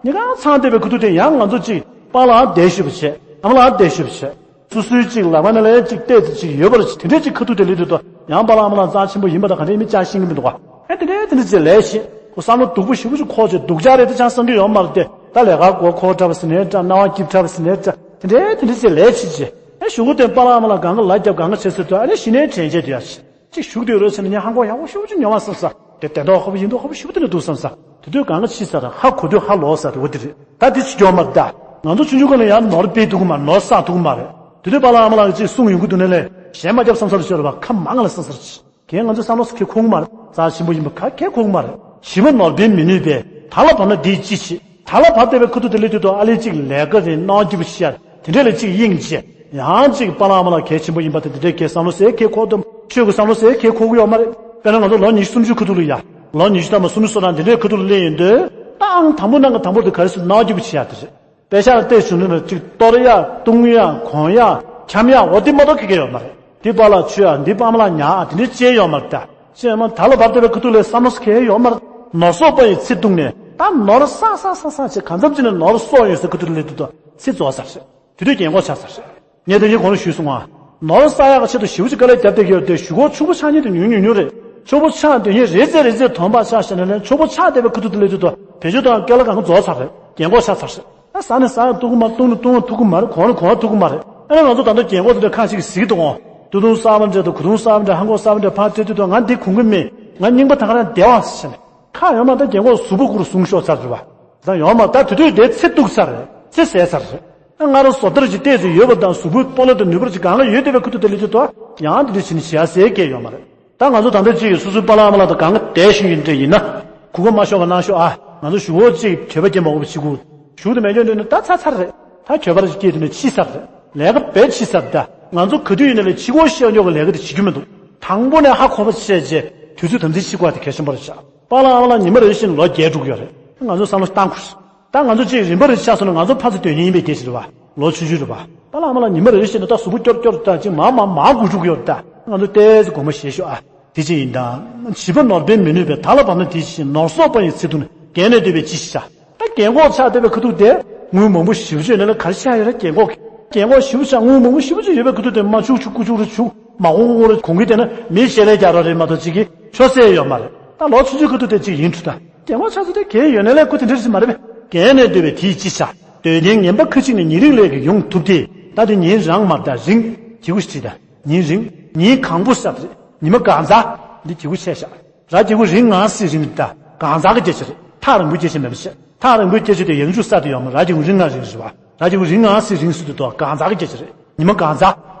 གཉིས་ཀ་ཚང་བསྡད་པའི་ཁུ་ཐུག་དེ་ཡང་ང་ཚོ་ཅིག་པཱ་ལགས་བསྡད་ཤོད་པ་བྱས། ཨ་མ་ལགས་བསྡད་ཤོད་པ་བྱས། སོ་སོའི་ཅིག་ལག་པ་ནང་ལ་ཅིག་ཏོག་ཙམ་ཅིག་ཡོད་པར་དེ་འདྲའི་ཅིག་ཁ་ཐུག་དེ་སླེབས་དུས་ད་ཡང་པཱ་ལགས་ཨ་མ་ལགས་རྩ་ཆེན་པོ་ཡིན་པ་དང་ག་འདྲའི་མི་ཅང་ཤེས་ཀྱི་མི་འདུག་ག་ཨེ་དེ་འདྲའི་དེ་འདྲ་ཅིག་ལས་བྱེད་ཁོ་བསམ་བློ་སྡུག་པོ་ཞེ་པོ་ཅིག་འཁོར་བྱས་སྡུག་ཅག་རེད་དེ་ཅང་བསམ་གྱི་ཡོད་མ་རེད་དེ། ད་ལས་ཀ་མགོ་འཁོར་དྲགས་པ་ཟེར་ནའི་འདྲ། སྣང་བ་སྐྱིད་དྲགས་པ་ཟེར་ནའི་འདྲ། དེ་འདྲའི་དེ་འདྲ་ཅིག་ལས་བྱེད་ཅིག་ཨེ་གཞུག་གུ་དེ་པཱ་ལགས་ཨ་མ་ལགས་གང་ག་ལག་རྒྱབ་གང་ག་བྱེད་ཟེར་དུས་ཨ་ནི་གཞི་ནས་དྲན་བྱས་དུས་ཡ་ཅིག་ཅིག་བཞུགས་བསྡད་རོགས་བྱས་ན་ངས་ཧ་གོ་ཡག་པོ་ཞེ་པོ་ཅིག་མྱོང་བ་བསམ་ས། དེ་དེ་མདོག་ཁ་པོ་ཡིན་མདོག་ཁ་པོ་ཞེ་པོ་དེ་འདྲ་འདུག་བསམ་ས། དེ་དུས་གང་ག་ཕྱིས་ས་ར་ཧ་གོ་དུས་ཧ་ལོག་ས་དེ་འོ་དེ་རེད། ད་དེ་ཕྱི་འགྱོ་མ་ད། ང་ཚོ་ཆུང་ཆུང་སྒང་ལ་ཡང་ནོར་སྤེལ་ཐུབ་ཀྱི་མ་རེད། ནོར་བསགས་ཐུབ་ཀྱི་མ་རེད། དེ་དུས་པཱ་ལགས་ཨ་མ་ལགས་ཀྱིས་ཅིག་གསུང་ཡོང་གི་འདུག་ན་ལས་གཞན་མ་རྒྱབ་བསམ་བསམ་ལ་ཤོར་བ་ཁ་མང་ལ་བསམ་བསམ་ཅིག་ཁྱེད་ང་ཚོ་བསམ་བློ་ཁྱེད་ཁུག་མ་རེད། རྩ་ཆེན་པོ་ཡིན་པ་ཁ་ཁྱེད་ཁུག་མ་རེད། བྱིས་པ་ནོར་སྤེལ་མི་ནུས་པས། ད་ལ་བབ་ན་འདིས་ཅི་བྱེད། ད་ལ་བབ་བསྡད་པའི་ཁུ་ཐུག་དེ་སླེབས་དུས་ད་ཨ་ལས་ཅིག་ལས་ཀ་རེད། སྣང་སྐྱིད་པོ་ཤར། དེ་འདྲས་ལ་ཅིག་དབྱིངས་བཅས། ཡང་ཅིག་པཱ་ལགས་ཨ་མ་ལགས་གལ་ཆེན་པོ་ཡིན་པ་དེ་འདི་འདྲས་ཁྱེད་བསམ་བློ་ཟེར་ཁྱེད་ཁུག་དང་ཆོས་ཀྱི་བསམ་བློ་ཟེར་ཁྱེད་ཁུག་གི་ཡོད་མ་རེད། དཔེར་ན་ང་ཚོ་ལོ་ཉི་ཤུ་སུམ་ཅུ་ཁུ་ཐུག་ལ་ཡ། ལོ་ཉི་ཤུ་ཐམ་པ་སུམ་ཅུ་སོ་ནང་དེ་འདྲས་ཁུ་ཐུག་ལ་སླེབས་ཡོང་དུས་ཏང་དང་པོ་ནང་གི་དང་པོ་དེ་ག་རེ་ཟེར། སྣང་སྐྱིད་པོ་བྱེད་ཡ་དེ་རེད། པེ་ཤག་ལ་བལྟས་བྱུང་ན་ཅིག་གཏོར་ཡག་བཏུང་ཡག་གོན་ཡག་འཁྱམ་ཡག་འོ་དེ་མ་གཏོགས་ཁེ་གེ་ཡོད་མ་རེད། འདི་པཱ་ལགས་མཆོད་ཡག་འདི་པཱ་ལགས་ཉར་ཡག་དེ་འདྲའི་ཅི་ཡང་ཡོད་མ་རེད་ད། ཅི་ཡང་མ་ད་ལ་བབ་བསྡད་པའི་ཁུ་ཐུག་ལ་བསམ་བློ་ཁེ་ཡོད་མ་རེད། ནོར་སོག་པ་ཡི་ཚེ་སྡུག་ནས་ད་ནོར་བསགས་བསགས་བསགས་བསགས་བྱས་གང་འཚམ་ཅིག་ནས་ནོར་སོག་ཡོད་ས་ཁུ་ཐུག་ལ་སླེབས་དུས་ད་ཚེ་རྫོགས་ཚར་རེད། དེ་དུས་རྒན་གོག་ཆགས་ཚར་རེད། ངས་དེ་རིང་གོང་ལ་ཞུས་སོང་ང་། ནོར་བསགས་ཡག་གི་ཆེད་དུ་ཞེ་པོ་ཅིག་དཀའ་ལས་བརྒྱབ་བསྡད་ཀྱི་ཡོད་དེ་གཞུག་གུ་ཕྱུག་པོ་ཆགས་ཉེན་དེ་ཉུང་ཉུང་ཉུང་རེད། ཕྱུག་པོ་ཆགས་སྡོད་ཉེན་རེ་ཙམ་རེ་ཙམ་དོགས་པ་ཆགས་བཞག་ན་ལན་ཕྱུག་པོ་ཆགས་བསྡད་པའི་ཁུ་ཐུག་དེ་སླེབས་དུས་ད་བེད་སྤྱོད་གཏོང་སྐད་ལ་གང་ག་རྫོགས་ཚར་རེད། རྒན་གོག་ཆགས་ཚར་རེད། ད་ཟ་ནས་ཟ་ཡང་ཐུབ་ཀྱི་མ་རེད། བཏུང་ནས་བཏུང་ཡང་ཐུབ་ཀྱི་མ་རེད། གོན་ནས་གོན་ཡང་ཐུབ་ཀྱི་མ་རེད། ཨ་ནི་ང་ཚོ་ད་ལྟ་རྒན་གོག་དེ་འདྲ་ཁ་ཅིག་གིས་གཟིགས་འདུག་ཨོ། སྟོད་ཐུང་གསར་པ་འདྲ་དང་གོས་ཐུང་གསར་པ་འདྲ་ཧང་གོག་གསར་པ་འདྲ་ཕར་སྤྲད་དུས་ད་ང་འདི་གོན་གྱི་མེད། ང་རྙིང་པ་ད་ག་རང་བདེ་བ་ཟེར་ནས་ཁ་ཡོང་མ་ད་རྒན་གོག་གཟུགས་པོ་ཁུར་བཟུང་ཤོག་ཚར་རེད་པ། ད་ཡོང་མ་ད་དེ་དུས་དེ་ཚེ་སྡུག་ཚར་རེད། ཚེ་ཟད་ཚར་རེད། ང་རང་བཟོ་ལྟར་གྱི་ལྟས་ཚོ་ཡོད་པ་དང་གཟུགས་པོའི་སྤོ་ལོ་དང་ནུས་པར་གྱི་གང་ལ་ཡོད་བསྡད་པའི་ཁུ་ཐུག་དེ་སླེབས་དུས་ད་ཡང་དེ་འདྲ་བྱས་ནས་བྱེད་ཡ་ཟེར་སྐད་ཡོད་མ་རེད། ད་ང་ཚོ་ད་ལྟ་ཅིག་སོ་སོའི་པཱ་ལགས་ཨ་མ་ལགས་དང་གང་ག་བསྡད་བཞིན་ཡོད་འདྲ་ཡིན་ན། གོ་སྐབས་མ་ཤོར་བ་གནང་ཤོག་ཨ། ང་ཚོ་གཞུག་གུ་ཅིག་བྱེད་པ་སྐྱེན་པ་འོ་བ་ཞིག་གུ། གཞུག་ཏུ་མེད་འཇོག་འདོད་ན་ད་ཚར་ཚར་རེད། ད་གྱོད་པ་རེ་ཞིག་སྐྱེས་དུས་ནས་ཕྱིས་ཚར་རེད། ལས་ཀ་བེད་ཕྱིས་ཚར་ད། ང་ཚོ་ག་དུས་ཡིན་ན་ལས་ཕྱི་སྐོར་བཤད་འཇོག་གི་ལས་ཀ་དེ་བྱེད་རྒྱུ་མི་འདུག་དང་པོ་ནས་ཧ་གོ་བ་བྱས་རྗེས་དུས་ཚོད་དམ་འཛིན་བྱེད་དགོས་པ་དེ་གལ་ཆེན་པོ་རེད་ཤག་པཱ་ལགས་ཨ་མ་ལགས་ཉི་མ་རེ་བཞིན་ལོ་བརྒྱད་འགྲོ་གི་ཡོད་རེད། ང་ཚོ་བསམ་བློ་བཏང་དགོས། ད་ང་ཚོ་ཅིག་རིམ་པ་རེ་ཆགས་སོང་ན་ང་ཚོ་ཕར་ཚུར་སྡོད་མཁན་ཡིན་པའི་སྐད་ཆ་རེད་བ། ལོ་ཆུང་ཆུང་རེད་བ། པཱ་ལགས་ཨ་མ་ལགས་ཉི་མ་རེ་རེ་བཞིན་ད་གཟུགས་པོ་སྐྱོར་སྐྱོར་ད་ཅིག་མང་མང་མང་དགོས་བཅུག་གི་ཡོད་རེད་ད། ང་ཚོ་ཏོག་ཙམ་དགོངས་པ་བཞེས་ཤོག་ཨ། དེ་ཅི་ཡིན་ད། བྱིས་པ་ནོར་སྤེལ་མི་ནུས་པས། ད་ལ་བབ་ན་དེ་བཞིན་ནོར་སོག་པ་ཡི་ཚེ་ཐུང་ནས། རྒས་ནས་སྡོད་པའི་ཅི་ཞིག་བྱ། ད་རྒན་གོག་ཆགས་བསྡད་པའི་ཁ་ཐུག་དེ་དངུལ་མང་པོ་ཞེ་པོ་ཅིག་ཡོད་ན་ལ་ག་རེ་ཆགས་ཡོད་རེད། རྒན་གོག་གི་རྒན་གོག་ཞེ་པོ་ཆགས་དངུལ་མང་པོ་ཞེ་པོ་ཅིག་ཡོད་པའི་ཁ་ཐུག་དེ་མ་ཆུག་ཆུག་ཀུ་ཆུག་རུ་ཆུག་མ་གོང་གོང་རུ་གོང་གི་དེ་ན་མི་ཞལ་ལས་རྒྱག་རོགས་རེད་མ་གཏོགས་ཅིག་གིས་ཆོ་སེ་ཡོད་མ་རེད། ད་ལོ་ཆུང་ཆུང་ཁ་ཐུག་དེ་ཅིག་ཡིན་འགྲོ་ད། རྒན་གོག་ཆགས་ཚུལ་དེ་གལ་ཡོད་ན་ལས་ཁུ་དེ་འདྲ་ཞིག་མ་རེད་པས། རྒས་ནས་སྡོད་པའི་དེ་ཅི་བྱ། སྡོད་ལྡན་ངན་པ་ཁ་ཅིག་ནི་ཉེ་རིང་ལས་ཀྱིས་ཡོང་ཐུབ་སྟེ། ད་དེ་ཉིན་རང་མར་ད་རིང་། གི་གུ་ཞིག་ད། ཉིན་རིང་། ཉིན་གང་པོ་ས་དེ་རེད། ཉི་མ་གང་ཟག་འདི་གི་གུ་ཆད་བཞག་ར་གི་གུ་རིང་ང་སི་རིང་ད། གང་ཟག་གི་སྐད་ཆ་རེད། ཐག་རིང་པོའི་སྐད་ཆ་མེད་པ་བྱས། ཐག་རིང་པོའི་སྐད་ཆ་དེ་ཡང་འཇུག་ས་དེ་ཡོད་མ། ར་གི་གུ་རིང་ང་རིང་རེད་བ། ར་གི་གུ་རིང་ང་སི་རིང་སུ་དུ་དོ་གང་ཟག་གི་སྐད་ཆ་རེད། ཉི་མ་གང་ཟག་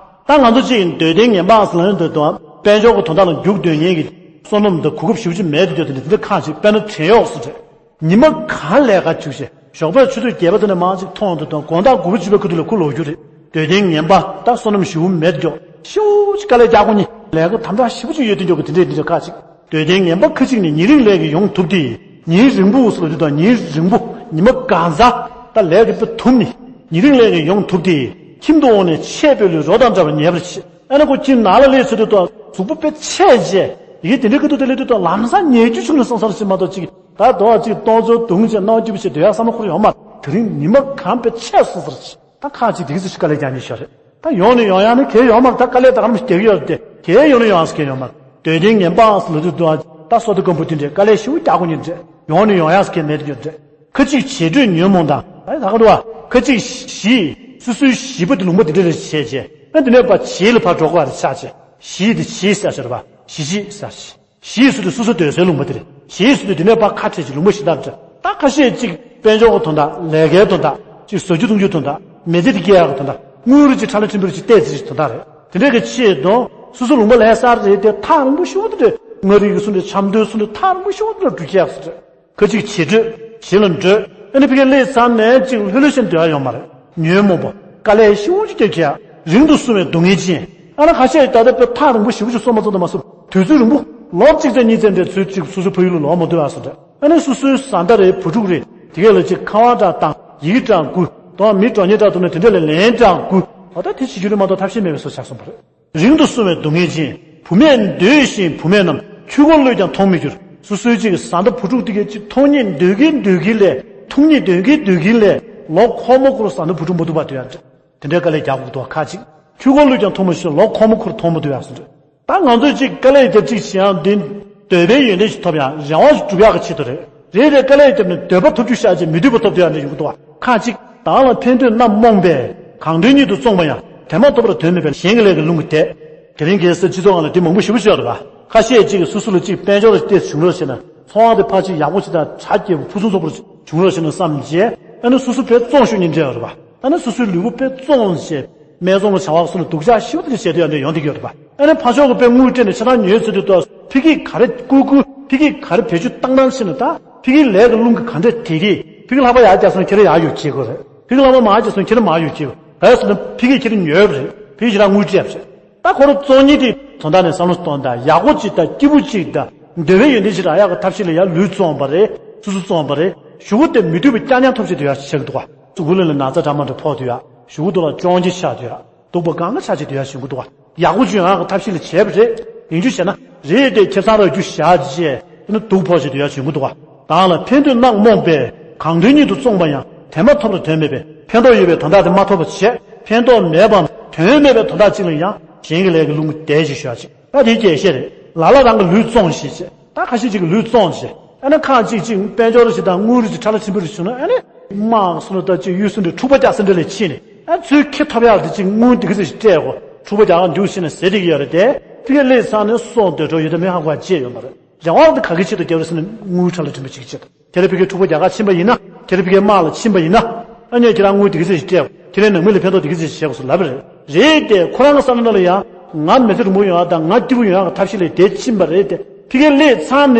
ད་ང་ཚོ་ཅིག་སྡོད་ལྡན་ངན་པ་ཟེར་ལ་ཡོང་དུས་དོ། དཔལ་འབྱོར་གྱི་དོན་དག་ལ་རྒྱུག་སྡོད་མཁན་གྱི་བསོད་ནམས་དང་གོ་སྐབས་ཞེ་པོ་ཅིག་མེད་དུ་སྡོད་དེ་འདི་འདྲ་ཁག་ཅིག་དཔེར་ན་བྲན་གཡོག་སུ་རེད། ཉི་མ་གང་ལས་ཀ་བཅུག་བྱས་ཞོགས་པའི་ཆུ་ཚོད་བརྒྱད་པ་དེ་ནས་མར་ཅིག་མཐོང་དུ་དང་དགོང་དག་དགུ་པ་བཅུ་པའི་ཁུ་ཐུག་ལ་ཁུ་ལོག་རྒྱུ་རེད། སྡོད་ལྡན་ངན་པ་ད་བསོད་ནམས་ཞེ་པོ་མེད་འགྲོ་ཞེ་པོ་ཅིག་དཀའ་ལས་རྒྱག་དགོས་ནི་ལས་ཀ་དམ་དྲག་ཞེ་པོ་ཅིག་ཡོད་དུ་འཇོག་གི་དེ་འདྲས་འདི་འདྲ་ཁ་ཅིག་སྡོད་ལྡན་ངན་པ་ཁ་ཅིག་ནི་ཉིན་རིང་ལས་ཀྱིས་ཡོང་ཐུབ་སྟེ། ཉིན་རིང་པོ་སོགས་དུ་དང་ཉིན་རིང་པོ་ཉི་མ་གང་ཟག་ད་ལས་ཀྱི་དཔེ་དུམ་ནི་ཉིན་རིང་ལས་ཀྱིས་ཡོང་ཐུབ་སྟེ། ཁྱིམ་དུ་འོང་ནས་ཆད་པའི་ལུས་རོ་དང་འདྲ་བར་ཉལ་བར་བྱེད། ཨ་ནི་ཁོ་ཁྱིམ་ནང་ལ་སླེབས་ཚུལ་དུ་དང་གཟུགས་པོ་དཔེ་ཆད་རྗེས། དེ་གའི་དེ་འདྲའི་ཁ་ཐུག་དེ་ལས་དུས་དང་ལམ་སང་ཉལ་རྒྱུ་བྱུང་ནས་སོང་ཟེར་ཅིག་མ་གཏོགས་ཅིག་ད་དོ་ཅིག་སྟོང་ཚོ་དུང་ཅིག་སྣང་སྐྱིད་པོ་ཞིག་སྡོད་ཡག་བསམ་བློ་འཁོར་ཡོད་མ་རེད། དེ་རིང་ཉི་མ་གང་པའི་ཆད་སོང་ཟེར་ཅིག་ད་ཁག་ཅིག་དེ་ག་ཚོད་ཞིག་དཀའ་ལས་རྒྱག་ཉེན་ཤོར་རེད། ད་ཡོང་ནས་ཡོང་ཡག་ནི་གལ་ཡོད་མ་རེད། ད་དཀའ་ལས་ད་ག་རང་རྒྱག་གི་ཡོད་རེད་དེ། གལ་ཡོང་ནས་ཡོང་ཡག་ཟེར་གལ་ཡོད་མ་རེད། སྡོད་དེ་ངན་པ་ཟེར་ལ་དུས་དུ་ད་སོ་ད་ཀམ་པུ་ཏི་འདྲས་དཀའ་ལས་ཞེ་པོ་རྒྱག་དགོས་ཉེན་འདྲས། ཡོང་ནས་ཡོང་ཡག་ཟེར་གལ་མེད་དུ་ཡོད་འདྲས། ཁ་ཅིག་བྱེད་སྤྲོས་ཉོན་མོངས་དང་། ད་ད་ག་འདུག་བ། ཁ་ཅིག་གཞི། སོ་སོའི་གཞི་པོ་དེ་ལུང་པ་དེ་འདྲ་རེ་བྱས་རྗེས་ཨ་དེ་ནས་ཕར་བྱེད་ལ་ཕར་འགྲོ་དགོས་པ་རེ་ཆགས་རྗེས་གཞི་དེ་བྱེད་ཟེར་ཞོར་བ་གཞི་བྱེད་ཟེར་ཞིག་གཞི་ཟེར་དུས་སོ་སོ་སྡོད་སའི་ལུང་པ་དེ་རེད། བྱེད་ཟེར་དུས་དེ་ནས་ཕར་ཁ་བྲལ་གྱི་ལུང་པ་ཞིག་ལྟར་འདྲ། ད་ཁ་ཤས་ཅིག་དཔལ་འབྱོར་གྱི་དོན་དག་ལས་ཀའི་དོན་དག་ཅིག་ཟ་རྒྱུ་འཐུང་རྒྱུའི་དོན་དག་མི་ཚེ་དེ་སྐྱེལ་ཡག་གི་དོན་དག་དངུལ་རིགས་ཅིག་ཁྲ་ལ་ཁྲིམས་པོ་རིགས་ཅིག་བལྟས་ཟེར་ཞིག་དོན་དག་རེད། དེ་འདྲས་ཀྱི་ཆེད་དུ་སོ་སོ་ལུང་པ་ལྷ་སར་རེད་དེ་ཐག་རིང་པོ་ཞེ་པོ་དེ་འདྲས་མངའ་རིས་ཀྱི་སོ་འདྲས་ཆབ་མདོའི་སོ་འདྲས་ཐག་རིང་པོ་ཞེ་པོ་དེ་འདྲས་འགྲོ་ཁྱེར་ཡག་སོ་འདྲས། ཁ་ཅིག་བྱེད་སྤྲོས་བྱེད་ལ་འགྲོས། ཨ་ནི་ཕ་གིར་སླེབས་ཚར་ནས་ཅིག་ལྷོད་ལྷོད་བྱས་སྡོད་ཡག་ཡོད་མ་རེད། ཉོན་མོངས་པ་དཀའ་ལས་ཞེ་པོ་ཅིག་རྒྱག་ཁྱེར་ཡག་རིང་དུ་སོང་བའི་སྡུག་བསྔལ་ཅན། ཨ་ནི་ཁ་ཤས་ད་ལྟ་དཔེ་ཐག་རིང་པོ་ཞེ་པོ་ཅིག་སོང་མ་སོང་དང་མ་སོང་དུས་ཚོད་རིང་པོ་ལོ་གཅིག་ཙམ་གཉིས་ཙམ་འདྲ་ཚུལ་ཅིག་སོ་སོའི་ཕ་ཡུལ་ལ་ལོག་མ་ཐུབ་ཡག་སོ་འདྲ། ཨ་ནི་སོ་སོའི་བཟའ་ཟླ་རེད་བུ་ཕྲུག་རེད་དེ་གས་ལ་ཅིག་ཁང་བ་འདྲ་བཏང་ཡི་གེ་འདྲ་འགུལ་དང་མི་གྲོགས་ཉེ་འདྲ་ཐུག་ན་དེ་འདྲ་ལ་ལན་འདྲ་འགུལ་འོ་ད་དེ་བྱེད་རྒྱུ་རེད་མ་གཏོགས་ཐབས་ཤེས་མེད་པའི་བཟོ་ཆགས་སོང་བ་རེད། རིང་དུ་སོང་བའི་སྡུག་བསྔལ་ཅན། བུད་མེད་འདོད་བཞིན་བུད་མེད་རྣམས་ཁྱུ་མགོ་གློད་ཀྱང་མཐོང་མི་འགྱུར། སོ་སོའི་ཅིག་བཟའ་ཟླ་བུ་ཕྲུག་དེ་གས་ཅིག་མཐོང་སྙིང་འདོད་ཀྱིན་འདོད་ཀྱིན་ལས་མཐོང་སྙིང་འདོད་ཀྱིན་འདོད་ཀྱིན་ལས་ལོ་འཁོར་མོ་འཁོར་བཟའ་ཟླ་བུ་ཕྲུག་མ་ཐུག་པར་སྡོད་ཡག་འདྲ། དེ་འདྲའི་དཀའ་ལས་རྒྱག་དགོས་འདུག་ཁ་ཅིག་ཁྱུ་མགོ་གློད་ཀྱང་མཐོང་མི་ཤེས་ལོ་འཁོར་མོ་འཁོར་མཐོང་མ་ཐུབ་ཡག་སོ་འདྲ། ད་ང་ཚོས་ཅིག་དཀའ་ལས་རྒྱབ་ཅིག་བྱེད་ཡག་འདི་འདོད་པའི་ཡོན་ཏན་ཞིག་ཐོབ་ཡག་རེ་བ་ཞིག་སྒྲུབ་ཡག་གི་ཆེད་དུ་རེད། རེད་རེད། དཀའ་ལས་རྒྱབ་ནས་འདོད་པ་ཐོབ་རྒྱུ་བཞག་ཅིག་མི་འདོད་པ་ཐོབ་སྡོད་ཡག་འདྲ་ཡོང་གི་འདུག་བ། ཁ་ཅིག་བདག་ལ་ཕན་འདོད་རྣམས་རྨོངས་པས་གང་དོན་ཉིད་དུ་བཙོངས་པ་ཡང་དེ་མ་ཐོབ་པར་དོན་མེད་པས་གཞན་གྱི་ལས་ཀྱིས་ལུང་གིས་དེད། དེ་རིང་ཁ་སང་སྤྱི་ཚོགས་ནང་ལ་འདི་མང་པོ་ཞེ་པོ་ཅིག་ཡོད་རེད་བ། ཁ་ཤས་ཅིག་གིས་སོ་སོ་ལ་ཅིག་དཔལ་འབྱོར་ལ་བལྟས་བྱུང་རོགས་བྱས་ན་ཚོང་བ་དེ་ཕར་ཅིག་ཡག་པོ་ཅིག་དང་གྲ་རྒྱས་པོ་ཕུན་སུམ་ཚོགས་པོ་བྱུང་རོགས་བྱས་ན་བསམ་བྱས་ཨ་ནི་སོ་སོ་དཔེ་བཙོང་ཤོག་ཉིན་འདྲ་ཡོད་རེད་བ། ད་ནི་སོ་སོའི་ལུས་པོ་དཔེ་བཙོང་བྱས། སྨད་འཚོང་གི་བྱ་བ་སོགས་ལ་སྡུག་ཅག་ཞེ་པོ་དེ་བྱས་དུས་ཡང་འདྲ་ཡོང་བསྡད་ཀྱི་ཡོད་རེད་པ། ཨ་ནི་ཕར་ཕྱོགས་ཀྱི་དཔེ་དངུལ་སྤྲད་ནས་ཆ་ཚང་ཉོས་ཚར་དུས་ད་ཕ་གིར་ག་རེ་བསྐུར་བསྐུར་ཕ་གིར་ག་རེ་བེད་སྤྱོད་བཏང་བཏང་བྱས་ནས་ད་ཕ་གིའི་ལས་ཀྱི་རླུང་གིས་ག་འདྲ་དེད་དེད་ཕ་གིར་ལྷག་པ་ཡར་རྒྱག་སོང་ཁྱེད་རང་ཡར་ཡོད་བྱེད་དགོས་རེད། ཕ་གིར་ལྷག་པ་མར་རྒྱག་སོང་ཁྱེད་རང་མར་ཡོད་བྱེད་དགོས་ག་རེ་ཟེར་ན་ཕ་གིར་ཁྱེད་རང་ཉོས་པ་རེད། ཕ་གིར་ཁྱེད་རང་དངུལ་སྤྲད་པ་རེད། ད་ཁོ་རང་བཙོང་ཉིན་དེ་དོན་དག་ནས་བསམ་བློ་གཏོང་དང་ཡག་པོ་ཅིག་དང་སྐྱིད་པོ་ཅིག་དང་འདོད་པའི་ཡོན་ཏན་ཅིག་རག་ཡག་གི་ཐབས་ཤེས་ལ་ཡང་ལུས་བཙོངས་པ་རེད། སོ་སོ་བཙོངས་པ་རེད། གཞུག་གུ་དེ་མི་འདོད་པའི་སྐྱ་ཉམས་ཐོབ་བྱེད་དུ་ཡང་ཆགས་འདུག་ག་སུ་གུ་ལ་ལ་ན་ཚ་འདྲ་མ་འདྲ་ཕོག་དུས་ཡ། གཞུག་གུ་དུ་ལ་གཅོང་སྐྱེ་ཆགས་དུས་ཡ། སྡུག་པ་གང་ག་ཆགས་བྱེད་དུ་ཡ་བྱུང་གི་འདུག་ག་ཡག་པོ་ཅིག་ཡོང་ཡག་གི་ཐབས་ཤེས་ལ་བྱས་པ་རེད། ཡིན་རྒྱུ་བྱས་ན་རེད་དེ་ཁེ་བཟང་རག་རྒྱུ་བཞག་རྗེས་ཨ་ནི་སྡུག་ཕོག་བྱེད་དུ་ཡ་བྱུང་གི་འདུག་ག་བདག་ལ་ཕན་འདོད་རྣམས་རྨོངས་པས་གང་དོན་ཉིད་དུ་བཙོངས་པ་ཡང་དེ་མ་ཐོབ་པར་དོན་མེད་པས་ཕན་ཐོགས་ཡོད་པའི་དོན་དག་དེ་མ་ཐོབ་པར་བྱས་ཕན་ཐོགས་མེད་པའམ་དོན་མེད་པའི་དོན་དག་ཅིག་ལ་ཡང་གཞན་གྱི་ལས་ཀྱི་རླུང་གིས་དེད་ཅིག་ཞུ་ཡ་ཅིག་ད་དེ་རྒྱས་བཤད་རེད། ལ་ལ་རང་གི་ལུས་བཙོངས་ཤིག་ཅེས། ད་ཁ་ཤས་ཅིག་གིས་ལུས་བཙོངས་ཤིག་ཨ་ནི་ཁག་ཅིག་ཅིག་དཔལ་འབྱོར་རེ་ཞིག་དང་དངུལ་རེ་ཞིག་ཁྲ་ལ་ཆེན་པོ་རེ་བྱུང་ན་ཨ་ནི་དམག་སོང་ན་ད་ཅིག་གཡུལ་སོང་འདྲ་འཁྲུག་པ་རྒྱག་ས་འདྲ་ལ་ཕྱིན་ནས་ཨ་ཚུར་ཁེ་ཐོབ་ཡག་དེ་ཅིག་དངུལ་དེ་ག་ཚོད་ཞིག་སྤྲད་གོ་འཁྲུག་པ་རྒྱག་ག་འདུག་ཟེར་ནས་ཟེར་བསྡད་ཀྱི་ཡོད་རེད་དེ། ཕ་གིར་སླེབས་ཚར་ནས་སོང་སྡོད་འགྲོ་ཡོད་དམ་མེད་ཧ་གོ་ཡག་ཅིག་ཡོད་མ་རེད། རེ་བ་དེ་ག་གི་ཆེད་དུ་བརྒྱབ་རེད་ཟེར་ན་དངུལ་ཁྲ་ལ་ཆེན་པོ་ཅིག་གི་ཆེད་དུ། ཁྱེད་རང་ཕ་གིར་འཁྲུག་པ་རྒྱག་ག་ཕྱིན་པ་ཡིན་ན། ཁྱེད་རང་ཕ་གིར་དམག་ལ་ཕྱིན་པ་ཡིན་ན། ཨ་ནི་ཁྱེད་རང་དངུལ་དེ་ག་ཚོད་ཞིག་སྤྲད། ཁྱེད་རང་ནང་མི་ལ་ཕན་ཐོགས་དེ་ག་ཚོད་ཞིག་བྱེད་དགོས་སུ་ལབ་པ་རེད། རེད་དེ་ཁོ་རང་གི་བསམ་བློ་ནང་ལ་ཡང་ང་མི་ཚེ་རིང་པོ་ཡོང་ཡག་དང་ང་སྐྱིད་པོ་ཡོང་ཡག་གི་ཐབས་ཤེས་ལ་དེ་ཕྱིན་པ་རེད་དེ། ཕ་གིར་སླེབས་ཚར་ནས་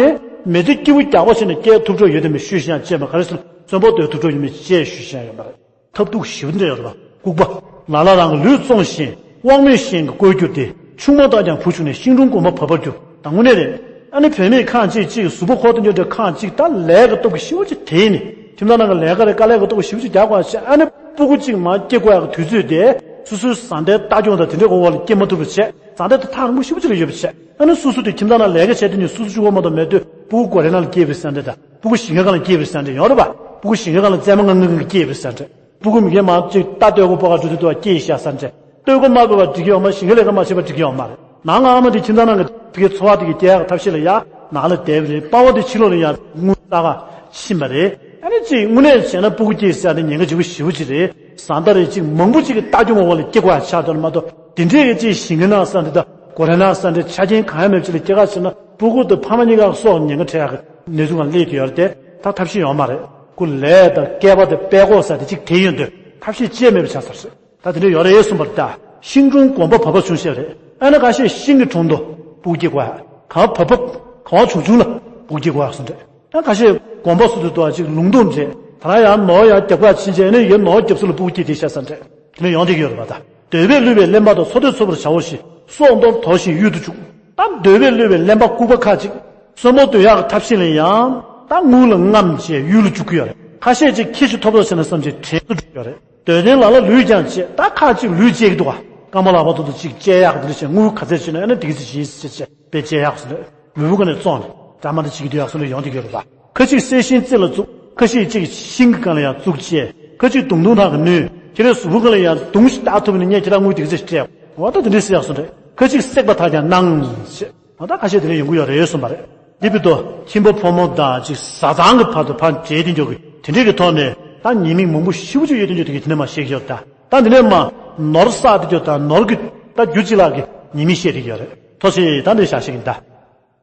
མི་ཚེ་སྐྱིད་པོ་རྒྱག་པ་བྱས་ནས་སྐྱེལ་ཐུབ་འགྲོ་ཡོད་དམ་མེད་ཤུལ་བཞག་ཅེས་མ་ག་རེ་ཟེར་ན་གསོན་པོ་སྡོད་ཐུབ་འགྲོ་ཡོད་མེད་ཅེས་ཞུ་བཞག་ཡོད་པ་རེད། ཐབས་སྡུག་ཞེ་པོ་འདྲ་ཡོད་རེད་པ། ལྐུགས་པ། ལ་ལ་རང་གི་ལུས་བཙོངས་ཤིང་དབང་མེད་གཞན་གྱིས་བཀོལ་གྱུར་ཏེ། ཆུང་མ་ལྟར་ཀྱང་བུ་བྱུང་ནས་ཤིང་དྲུང་གོམ་པ་བབས་པར་གྱུར། ད་དངོས་གནས་རེད། ཨ་ནི་བུད་མེད་ཁག་ཅིག་ཅིག་གཟུགས་པོ་ཁོག་ཏུ་འགྱོ་འདྲ་ཁག་ཅིག་ད་ལས་ཀྱི་སྟོབས་ཀྱིས་ཞེ་པོ་ཅིག་དེད་ནས་ཁྱིམ་ཚང་ནང་གི་ལས་ཀ་རེད་དཀའ་ལས་ཀྱི་སྟོབས་ཀྱིས་ཞེ་པོ་ཅིག་རྒྱག་དགོས་ཤེས་ཨ་ནི་སྤུ་གུ་ཅིག་མར་སྐྱེ་དགོས་ཡག་གི་དུས་ཚོད་དེ་སོ་སོའི་བཟའ་ཟླའི་ལྟ་སྐྱོང་དང་དེ་འདྲའི་འོག་ལ་སྐྱེལ་མ་ཐུབ་པ་བྱས། བཟའ་ཟླ་དེ་ཐག་རིང་པོ་ཞེ་པོ་ཅིག་ལ་ཡོད་པ་བྱས། ཨ་ནི་སོ་སོ་དེ་ཁྱིམ་ཚང་ནང་ལས་ཀ་བྱས་དུས་ནས་སོ་སོ་གཅིག་པོ་མ་གཏོགས་མེད་དུས་སྤུ་གུ་སྒོ་རའི་ནང་ལ་སྐྱེས་པའི་བཟའ་ཟླ་དང་། སྤུ་གུ་ཞིང་ཁའི་སྒང་ལ་སྐྱེས་པའི་བཟའ་ཟླ་ཡོད་རེད་པ། སྤུ་གུ་ཞིང་ཁའི་སྒང་ལ་བཙས་མ་མངགས་མངགས་ཀྱིས་སྐྱེས་པའི་བཟའ་ཟླ། སྤུ་གུ་མི་རྒན་མ་ཅིག་རྟ་སྟོད་གོ་སྤོ་ག་འགྲོ་དུས་དུ་བ་སྐྱེས་ཤག་བཟའ་ཟླ། སྟོད་གོ་མ་སྤོས་པ་འགྲིག་གི་ཡོད་མ་རེད། ཞིང་ཁའི་ལས་ཀ་མ་བྱས་པ་འགྲིག་གི་ཡོད་མ་རེད། ནང་ལ་ཨ་མ་དེ་ཁྱིམ་ཚང་ནང་གི་ཕ་གིའི་འཚོ་བ་དེ་གི་སྐྱེལ་ཡག་གི་ཐབས་ཤེས་ལ་ཡ་ནང་ལ་བསྡད་པ་རེད། པ་ཕ་དེ་ཕྱི་ལོགས་ལ་ཡ་དངུལ་བསགས་ག་ཕྱིན་པ་རེད། ཨ་ནི་ཅིག་དངོས་གནས་བྱས་ན་སྤུ་གུ་སྐྱེས་ཟེར་ཡག་དེ་ཉེན་ཁ་ལྗིད་པོ་ཞེ་པོ་ཅིག་རེད། བཟའ་ཟླ་རེད་ཅིག་མང་པོ་ཅིག་གི་ལྟ་སྐྱོང་འོག་ལ་སྐྱེ་དགོས་ཡག་ཆགས་འདུག་མ་གཏོགས་དེ་འདྲས་ཀྱི་ཅིག་ཞིང་ཁའི་ནང་ས་འདི་དང་སྒོ་རའི་ནང་ས་འདི་ཆ་རྐྱེན་གང་ཡང་མེད་པ་ཅིག་ལ་སྐྱེ་ག་ཕྱིན་ན་སྤུ་གུ་དང་ཕ་མ་གཉིས་ཀ་སྲོག་ཉེན་ཁ་འཕྲད་ཡག་གི་གནས་ཚུལ་ང་སླེབས་ཀྱི་ཡོད་རེད་དེ། ད་ཐབས་ཤེས་ཡོད་མ་རེད། ཁོ་ལས་དང་སྐལ་པ་དང་དཔལ་གོ་ས་དེ་གཅིག་དེ་ཡོད་འདོད་ཐབས་ཤེས་ཅི་ཡང་མེད་པ་ཆགས་ཚར་སོང་། ད་དེ་འདྲ་ཡོད་རེད་གསུངས་པ་རེད་ད། ཤིང་དྲུང་གོམ་པ་བབས་པ་བྱུང་ཞེས་རེད། ཨ་ནི་ཁ་ཤས་ཤིང་གི་དྲུང་དུ་སྤུ་གུ་སྐྱེ་དགོས་ཡ། གང་བབས་བབས་གང་བྱུང་བྱུང་ལ་སྤུ་གུ་སྐྱེ་དགོས་ཡ་གསུངས་རེད། ད་ཁ་ཤས་གོམ་པ་སུ་དུ་དོ་ཅིག་ལུང་སྟོང་རེད། ད་རང་ཡང་ནོར་ཡང་རྒྱབ་ཁ་ཕྱིན་ཆད་ནི་ཡང་ནོར་རྒྱབ་སུ་ལ་སྤུ་གུ་སྐྱེས་དེ་ཤ་ས་འདྲ་དེ་ནས་ཡོང་བསྡད་ཀྱི་ཡོད་རེད་པ། ད་འདོད་པས་བསླུས་པའི་གླེན་པ་དང་འཚོ་འདོད་འཚོ་བར་བྱའོ་ཞེས་སྲོག་འདོར་དོར་ཞིང་གཡུལ་དུ་བཅུག་ད་འདོད་པས་བསླུས་པའི་གླེན་པ་ལྐུགས་པ་ཁ་ཅིག་གསོན་པོ་སྡོད་ཡག་གི་ཐབས་ཤེས་ལ་ཡང་ད་དངུལ་ལ་རྔམ་བྱས་གཡུལ་ལ་བཅུག་གི་ཡོད་རེད། ཁ་ཤས་ཅིག་ཁྱི་ཞིག་ཐོབ་རོགས་བྱས་ན་བསམ་བྱས་དྲན་དུ་འགྲོ་གི་ཡོད་རེད། འདོད་ལྡན་ལ་ལ་ལུས་ཀྱང་བཅད་ད་ཁ་ཅིག་ལུས་བཅད་ཀྱི་འདུག་ག་སྐར་མ་ལག་པ་ཐོག་ཏུ་ཅིག་བཅད་ཡག་གི་འདི་འདྲ་བྱས་དངུལ་ག་ཚད་བྱས་ན་ཨ་ནི་དེ་གི་ཚད་བྱས་ཟེར་བྱས་དཔེ་བཅད་ཡག་ཟེར་རེད། ལུས་པོ་སྒང་ནས་བཙོངས་ནས་འདྲ་མ་འདྲ་བྱེད་ཀྱི་འདུག་ཡག་སོང་ནས་ཡོང་བསྡད་ཀྱི་ཡོད་རེད་པ། ཁ་ཅིག་གསལ་ཤིང་རྩེ་ལ་བཙུགས། ཁ་ཅིག་ཅིག་ཤིང་གི་སྒང་ལ་ཡང་བཙུགས་བྱས། ཁ་ཅིག་དུང་ཐུང་ཐག་གིས་བསྣུན། ཁྱེད་རའི་གཟུགས་པོ་སྒང་ལ་ཡང་དུང་ཞིག་བཏགས་ཐུབ་ན་ངས་ཁྱེད་ར་དངུལ་དེ་ག་ཚོད་སྤྲད། འོ་ད་དེ་འདྲས་ཟེར་ཡག་སོང་རེད། ཁ་ཅིག་བསྲེགས་པ་དག་ཀྱང་གནང་ཞེས། འོ་ད་ཁ་ཤས་དེ་འདྲས་ཡོང་གི་ཡོད་རེད་གསུངས་པ་རེད། འདི་བར་དུ་ཁྱིམ་པ་ཕོ་མོ་དང་ཅིག་བཟའ་ཚང་གི་བར་དུ་ཕར་འབྲེལ་དེ་འཇོག་གི་དེ་འདྲས་ཀྱི་ཐོག་ནས་ད་ཉེས་དམིགས་མང་པོ་ཞེ་པོ་ཅིག་ཡོད་དེ་འཇོག་དེ་གི་དེ་ནས་མར་བཤད་ཀྱི་ཡོད་ད། ད་འདི་ནས་མར་ནོར་བསགས་དེ་འཇོག་ད་ནོར་གི་ད་རྒྱུ་ཅིག་ལ་གི་ཉེས་དམིགས་བཤད་དེ་གི་ཡོད་རེད། ཐུགས་རྗེ་ཆེ། ད་འདི་བཞག་ཤེས་ཀྱི་ད།